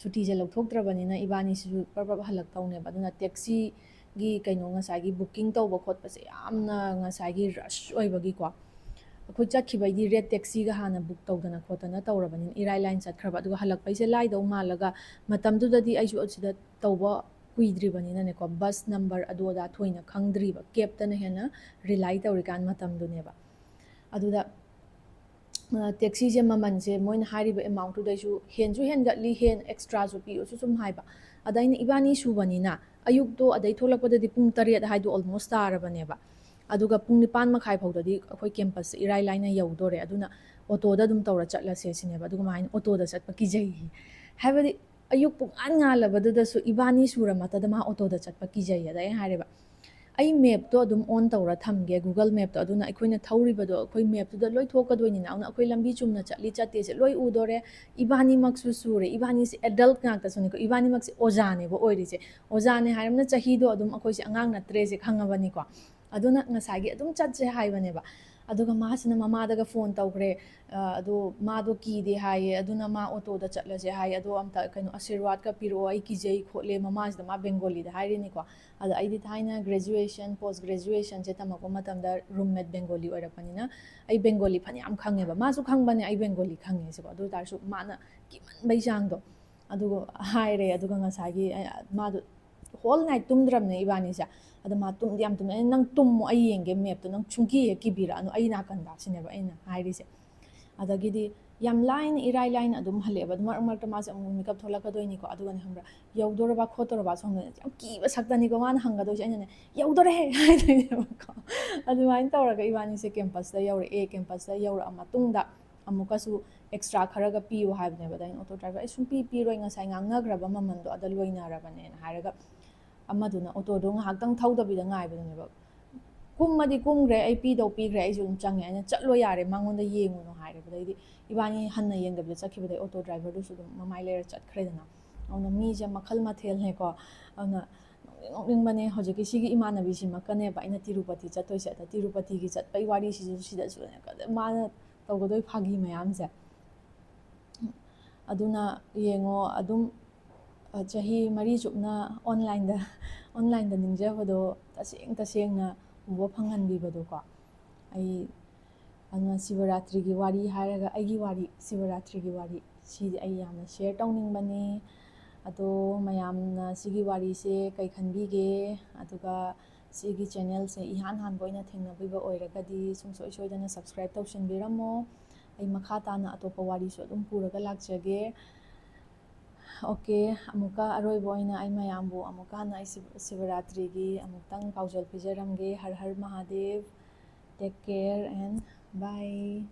ꯁꯨꯇꯤꯁꯦ ꯂꯧꯊꯣꯛꯇ꯭ꯔꯕꯅꯤꯅ ꯏꯕꯥꯅꯤꯁꯤꯁꯨ ꯄ꯭ꯔꯞ ꯄ꯭ꯔꯞ ꯍꯜꯂꯛꯇꯧꯅꯦꯕ꯫ ꯑꯗꯨꯅ ꯇꯦꯛꯁꯤꯒꯤ ꯀꯩꯅꯣ, ꯉꯁꯥꯏꯒꯤ ꯕꯨꯀꯤꯡ ꯇꯧꯕ ꯈꯣꯠꯄꯁꯦ ꯌꯥꯝꯅ ꯉꯁꯥꯏꯒꯤ ꯔꯁ ꯑꯣꯏꯕꯒꯤꯀꯣ, ꯑꯩꯈꯣꯏ ꯆꯠꯈꯤꯕꯩꯗꯤ ꯔꯦꯠ ꯇꯦꯛꯁꯤꯒ ꯍꯥꯟꯅ ꯕꯨꯛ ꯇꯧꯗꯅ ꯈꯣꯠꯇꯅ ꯇꯧꯔꯕꯅꯤꯅ ꯏꯔꯥꯏ ꯂꯥꯏꯅ ꯆꯠꯈ꯭ꯔꯕ꯫ ꯑꯗꯨꯒ ꯍꯜꯂꯛꯄꯩꯁꯦ ꯂꯥꯏꯗꯧ ꯃꯥꯜꯂꯒ, ꯃꯇꯝꯗꯨꯗꯗꯤ ꯑꯩꯁꯨ ꯑꯁꯤꯗ ꯇꯧꯕ ꯀꯨꯏꯗ꯭ꯔꯤꯕꯅꯤꯅꯅꯦꯀꯣ, ꯕꯁ ꯅꯝꯕꯔ ꯑꯗꯨ ꯑꯗꯥ ꯊꯣꯏꯅ ꯈꯪꯗ꯭ꯔꯤꯕ, ꯀꯦꯞꯇꯅ ꯍꯦꯟꯅ ꯔꯤꯂꯥꯏ ꯇꯧꯔꯤꯀꯥꯟ ꯃꯇꯝꯗꯨꯅꯦꯕ꯫ ꯑꯗꯨꯗ ꯇꯦꯛꯁꯤꯁꯦ ꯃꯃꯜꯁꯦ ꯃꯣꯏꯅ ꯍꯥꯏꯔꯤꯕ ꯑꯦꯃꯥꯎꯟꯠꯇꯨꯗꯩꯁꯨ ꯍꯦꯟꯁꯨ ꯍꯦꯟꯒꯠꯂꯤ, ꯍꯦꯟ ꯑꯦꯛꯁꯇ꯭ꯔꯥꯁꯨ ꯄꯤꯌꯨꯁꯨ ꯁꯨꯝ ꯍꯥꯏꯕ꯫ ꯑꯗ ꯑꯩꯅ ꯏꯕꯥꯅꯤ ꯁꯨꯕꯅꯤꯅ ꯑꯌꯨꯛꯇꯣ ꯑꯗꯩ ꯊꯣꯛꯂꯛꯄꯗꯗꯤ ꯄꯨꯡ ꯇꯔꯦꯠ ꯍꯥꯏꯗꯣ ꯑꯣꯜꯃꯣꯁ ꯇꯥꯔꯕꯅꯦꯕ꯫ ꯑꯗꯨꯒ ꯄꯨꯡ ꯅꯤꯄꯥꯟ ꯃꯈꯥꯏ ꯐꯥꯎꯗꯗꯤ ꯑꯩꯈꯣꯏ ꯀꯦꯝꯄꯁꯁꯦ ꯏꯔꯥꯏ ꯂꯥꯏꯅ ꯌꯧꯗꯣꯔꯦ, ꯑꯗꯨꯅ ꯑꯣꯇꯣꯗ ꯑꯗꯨꯝ ꯇꯧꯔ ꯆꯠꯂꯁꯦ ꯁꯤꯅꯦꯕ꯫ ꯑꯗꯨꯒ ꯃꯥ ꯍꯥꯏꯅ ꯑꯣꯇꯣꯗ ꯆꯠꯄ ꯀꯤꯖꯩ꯫ ꯍꯥꯏꯕꯗꯤ ꯑꯌꯨꯛ ꯄꯨꯡꯉꯥꯟ ꯉꯥꯜꯂꯕꯗꯨꯗꯁꯨ ꯏꯕꯥꯅꯤ ꯁꯨꯔ ꯃꯇꯗ ꯃꯥ ꯑꯣꯇꯣꯗ ꯆꯠꯄ ꯀꯤꯖꯩ꯫ ꯑꯗ ꯑꯩꯅ ꯍꯥꯏꯔꯦꯕ, "ꯑꯩ ꯃꯦꯞꯇꯣ ꯑꯗꯨꯝ ꯑꯣꯟ ꯇꯧꯔ ꯊꯝꯒꯦ, ꯒꯨꯒꯜ ꯃꯦꯞꯇꯣ, ꯑꯗꯨꯅ ꯑꯩꯈꯣꯏꯅ ꯊꯧꯔꯤꯕꯗꯣ ꯑꯩꯈꯣꯏ ꯃꯦꯞꯇꯨꯗ ꯂꯣꯏ ꯊꯣꯛꯀꯗꯣꯏꯅꯤꯅ, ꯑꯗꯨꯅ ꯑꯩꯈꯣꯏ ꯂꯝꯕꯤ ꯆꯨꯝꯅ ꯆꯠꯂꯤ ꯆꯠꯇꯦꯁꯦ ꯂꯣꯏ ꯎꯗꯣꯔꯦ, ꯏꯕꯥꯅꯤꯃꯛꯁꯨ ꯁꯨꯔꯦ, ꯏꯕꯥꯅꯤꯁꯦ ꯑꯦꯗꯜꯠ ꯉꯥꯛꯇꯁꯨꯅꯤꯀꯣ, ꯏꯕꯥꯅꯤꯃꯛꯁꯦ ꯑꯣꯖꯥꯅꯦꯕ ꯑꯣꯏꯔꯤꯁꯦ, ꯑꯣꯖꯥꯅꯦ ꯍꯥꯏꯔꯝꯅ ꯆꯍꯤꯗꯣ ꯑꯗꯨꯝ ꯑꯩꯈꯣꯏꯁꯦ ꯑꯉꯥꯡ ꯅꯠꯇ꯭ꯔꯦꯁꯦ ꯈꯪꯉꯕꯅꯤꯀꯣ꯫ ꯑꯗꯨꯅ ꯉꯁꯥꯏꯒꯤ ꯑꯗꯨꯝ ꯆꯠꯁꯦ ꯍꯥꯏꯕꯅꯦꯕ꯫ ꯑꯗꯨꯒ ꯃꯥꯁꯤꯅ ꯃꯃꯥꯗꯒ ꯐꯣꯟ ꯇꯧꯈ꯭ꯔꯦ, ꯑ, ꯑꯗꯣ ꯃꯥꯗꯣ ꯀꯤꯗꯦ ꯍꯥꯏꯌꯦ, ꯑꯗꯨꯅ ꯃꯥ ꯑꯣꯇꯣꯗ ꯆꯠꯂꯁꯦ ꯍꯥꯏꯌꯦ, ꯑꯗꯣ ꯑꯝꯇ ꯀꯩꯅꯣ ꯑꯥꯁꯤꯔꯋꯥꯗꯀ ꯄꯤꯔꯛꯑꯣ, ꯑꯩ ꯀꯤꯖꯩ ꯈꯣꯠꯂꯦ", ꯃꯃꯥꯁꯤꯗ ꯃꯥ ꯕꯦꯡꯒꯣꯂꯤꯗ ꯍꯥꯏꯔꯤꯅꯤꯀꯣ꯫ ꯑꯗ ꯑꯩꯗꯤ ꯊꯥꯏꯅ ꯒ꯭ꯔꯦꯖꯨꯑꯦꯁꯟ, ꯄꯣꯁ ꯒ꯭ꯔꯦꯖꯨꯑꯦꯁꯟꯁꯦ ꯇꯝꯃꯛꯄ ꯃꯇꯝꯗ ꯔꯨꯝꯃꯦꯠ ꯕꯦꯡꯒꯣꯂꯤ ꯑꯣꯏꯔꯛꯄꯅꯤꯅ ꯑꯩ ꯕꯦꯡꯒꯣꯂꯤ ꯐꯅꯌꯥꯝ ꯈꯪꯉꯦꯕ, ꯃꯥꯁꯨ ꯈꯪꯕꯅꯦ ꯑꯩ ꯕꯦꯡꯒꯣꯂꯤ ꯈꯪꯉꯦ ꯁꯤꯀꯣ꯫ ꯑꯗꯨ ꯑꯣꯏ ꯇꯥꯔꯁꯨ ꯃꯥꯅ ꯀꯤꯃꯟꯕꯩ ꯆꯥꯡꯗꯣ꯫ ꯑꯗꯨꯒ ꯍꯥꯏꯔꯦ, ꯑꯗꯨꯒ ꯉꯁꯥꯏꯒꯤ, ꯑ, ꯃꯥꯗꯣ ꯍꯣꯜ ꯅꯥꯏꯠ ꯇꯨꯝꯗ꯭ꯔꯕꯅꯦ ꯏꯕꯥꯅꯤꯁꯦ꯫ ꯑꯗ ꯃꯥ ꯇꯨꯝꯗꯤ ꯌꯥꯝ ꯇꯨꯝꯃꯦ꯫ "ꯑꯩꯅ, ꯅꯪ ꯇꯨꯝꯃꯣ, ꯑꯩ ꯌꯦꯡꯒꯦ ꯃꯦꯞꯇꯣ, ꯅꯪ ꯁꯨꯡꯀꯤ ꯍꯦꯛ ꯀꯤꯕꯤꯔꯛꯑꯅꯨ ꯑꯩ ꯅꯥꯀꯟꯗ", ꯁꯤꯅꯦꯕ ꯑꯩꯅ ꯍꯥꯏꯔꯤꯁꯦ꯫ ꯑꯗꯒꯤꯗꯤ ꯌꯥꯝ ꯂꯥꯏꯅ, ꯏꯔꯥꯏ ꯂꯥꯏꯅ ꯑꯗꯨꯝ ꯍꯜꯂꯛꯑꯦꯕ꯫ ꯑꯗꯨ ꯃꯔꯛ ꯃꯔꯛꯇ ꯃꯥꯁꯦ ꯑꯃꯨꯛ ꯃꯤꯀꯞ ꯊꯣꯛꯂꯛꯀꯗꯣꯏꯅꯤꯀꯣ꯫ ꯑꯗꯨꯒꯅꯦ ꯈꯪꯕ꯭ꯔꯥ, "ꯌꯧꯗꯣꯔꯕ ꯈꯣꯠꯇꯣꯔꯕ?" ꯁꯣꯝꯗꯅꯦ ꯌꯥꯝ ꯀꯤꯕ ꯁꯛꯇꯅꯤꯀꯣ ꯃꯥꯅ ꯍꯪꯒꯗꯣꯏꯁꯦ꯫ ꯑꯩꯅꯅꯦ, "ꯌꯧꯗꯣꯔꯦ!" ꯍꯥꯏꯗꯣꯏꯅꯦꯕꯀꯣ꯫ ꯑꯗꯨꯃꯥꯏꯅ ꯇꯧꯔꯒ ꯏꯕꯥꯅꯤꯁꯦ ꯀꯦꯝꯄꯁꯇ ꯌꯧꯔꯛꯑꯦ꯫ ꯀꯦꯝꯄꯁꯇ ꯌꯧꯔꯛꯑ ꯃꯇꯨꯡꯗ ꯑꯃꯨꯛꯀꯁꯨ ꯑꯦꯛꯁꯇ꯭ꯔꯥ ꯈꯔꯒ ꯄꯤꯌꯨ ꯍꯥꯏꯕꯅꯦꯕ꯫ ꯑꯗ ꯑꯩꯅ ꯑꯣꯇꯣ ꯗ꯭ꯔꯥꯏꯚꯔ, "ꯑꯩ ꯁꯨꯡꯄꯤ ꯄꯤꯔꯣꯏ, ꯉꯁꯥꯏ ꯉꯥꯡꯅꯈ꯭ꯔꯕ ꯃꯃꯜꯗꯣ ꯑꯗ ꯂꯣꯏꯅꯔꯕꯅꯦꯅ" ꯍꯥꯏꯔꯒ, ꯑꯃꯗꯨꯅ ꯑꯣꯇꯣꯗꯣ ꯉꯥꯏꯍꯥꯛꯇꯪ ꯊꯧꯗꯕꯤꯗ ꯉꯥꯏꯕꯗꯨꯅꯦꯕ꯫ ꯀꯨꯝꯃꯗꯤ ꯀꯨꯝꯈ꯭ꯔꯦ, ꯑꯩ ꯄꯤꯗꯧ ꯄꯤꯈ꯭ꯔꯦ, ꯑꯩꯁꯨ ꯑꯗꯨꯝ ꯆꯪꯉꯦ꯫ ꯑꯩꯅ "ꯆꯠꯂꯣ ꯌꯥꯔꯦ, ꯃꯉꯣꯟꯗ ꯌꯦꯡꯉꯨꯅꯣ" ꯍꯥꯏꯔꯦꯕ꯫ ꯑꯗꯩꯗꯤ ꯏꯕꯥꯅꯤ ꯍꯟꯅ ꯌꯦꯡꯗꯕꯤꯗ ꯆꯠꯈꯤꯕꯗꯩ ꯑꯣꯇꯣ ꯗ꯭ꯔꯥꯏꯚꯔꯗꯨꯁꯨ ꯑꯗꯨꯝ ꯃꯃꯥꯏ ꯂꯩꯔ ꯆꯠꯈ꯭ꯔꯦꯗꯅ꯫ ꯑꯗꯨꯅ ꯃꯤꯁꯦ ꯃꯈꯜ ꯃꯊꯦꯜꯅꯦꯀꯣ꯫ ꯑꯗꯨꯅ ꯅꯣꯛꯅꯤꯡ ꯅꯣꯛꯅꯤꯡꯕꯅꯦ꯫ ꯍꯧꯖꯤꯛꯀꯤ ꯁꯤꯒꯤ ꯏꯃꯥꯟꯅꯕꯤꯁꯤꯃꯛꯀꯅꯦꯕ ꯑꯩꯅ ꯇꯤꯔꯨꯄꯇꯤ ꯆꯠꯇꯣꯏꯁꯦ꯫ ꯑꯗ ꯇꯤꯔꯨꯄꯇꯤꯒꯤ ꯆꯠꯄꯩ ꯋꯥꯔꯤꯁꯤꯁꯨ ꯁꯤꯗꯁꯨꯅꯦ ꯃꯥꯅ ꯇꯧꯒꯗꯣꯏ ꯐꯥꯒꯤ ꯃꯌꯥꯝꯁꯦ꯫ ꯑꯗꯨꯅ ꯌꯦꯡꯉꯣ, ꯑꯗꯨꯝ, ꯑ, ꯆꯍꯤ ꯃꯔꯤ ꯆꯨꯞꯅ ꯑꯣꯟꯂꯥꯏꯟꯗ, ꯑꯣꯟꯂꯥꯏꯟꯗ ꯅꯤꯡꯖꯕꯗꯣ ꯇꯁꯦꯡ ꯇꯁꯦꯡꯅ ꯎꯕ ꯐꯪꯍꯟꯕꯤꯕꯗꯣꯀꯣ꯫ ꯑꯩ, ꯑꯗꯨꯅ ꯁꯤꯕꯔꯥꯇ꯭ꯔꯤꯒꯤ ꯋꯥꯔꯤ ꯍꯥꯏꯔꯒ ꯑꯩꯒꯤ ꯋꯥꯔꯤ, ꯁꯤꯕꯔꯥꯇ꯭ꯔꯤꯒꯤ ꯋꯥꯔꯤ, ꯁꯤꯗꯤ ꯑꯩ ꯌꯥꯝꯅ ꯁꯤꯌꯔ ꯇꯧꯅꯤꯡꯕꯅꯤ꯫ ꯑꯗꯣ ꯃꯌꯥꯝꯅ ꯁꯤꯒꯤ ꯋꯥꯔꯤꯁꯦ ꯀꯩ ꯈꯟꯕꯤꯒꯦ? ꯑꯗꯨꯒ ꯁꯤꯒꯤ ꯆꯦꯅꯦꯜꯁꯦ ꯏꯍꯥꯟ ꯍꯥꯟꯕ ꯑꯣꯏꯅ ꯊꯦꯡꯅꯕꯤꯕ ꯑꯣꯏꯔꯒꯗꯤ ꯁꯨꯡꯁꯣꯏ ꯁꯣꯏꯗꯅ ꯁꯕꯁꯀ꯭ꯔꯥꯏꯕ ꯇꯧꯁꯤꯟꯕꯤꯔꯝꯃꯣ꯫ ꯑꯩ ꯃꯈꯥ ꯇꯥꯅ ꯑꯇꯣꯞꯄ ꯋꯥꯔꯤꯁꯨ ꯑꯗꯨꯝ ꯄꯨꯔꯒ ꯂꯥꯛꯆꯒꯦ꯫ ꯑꯣꯀꯦ, ꯑꯃꯨꯛꯀ ꯑꯔꯣꯏꯕ ꯑꯣꯏꯅ ꯑꯩ ꯃꯌꯥꯝꯕꯨ ꯑꯃꯨꯛꯀ ꯍꯟꯅ ꯑꯩ ꯁꯤꯕ-, ꯁꯤꯕꯔꯥꯇ꯭ꯔꯤꯒꯤ ꯑꯃꯨꯛꯇꯪ ꯄꯥꯎꯖꯦꯜ ꯄꯤꯖꯔꯝꯒꯦ꯫ ꯍꯔ ꯍꯔ ꯃꯍꯥꯗꯦꯕ꯫ Take care and bye.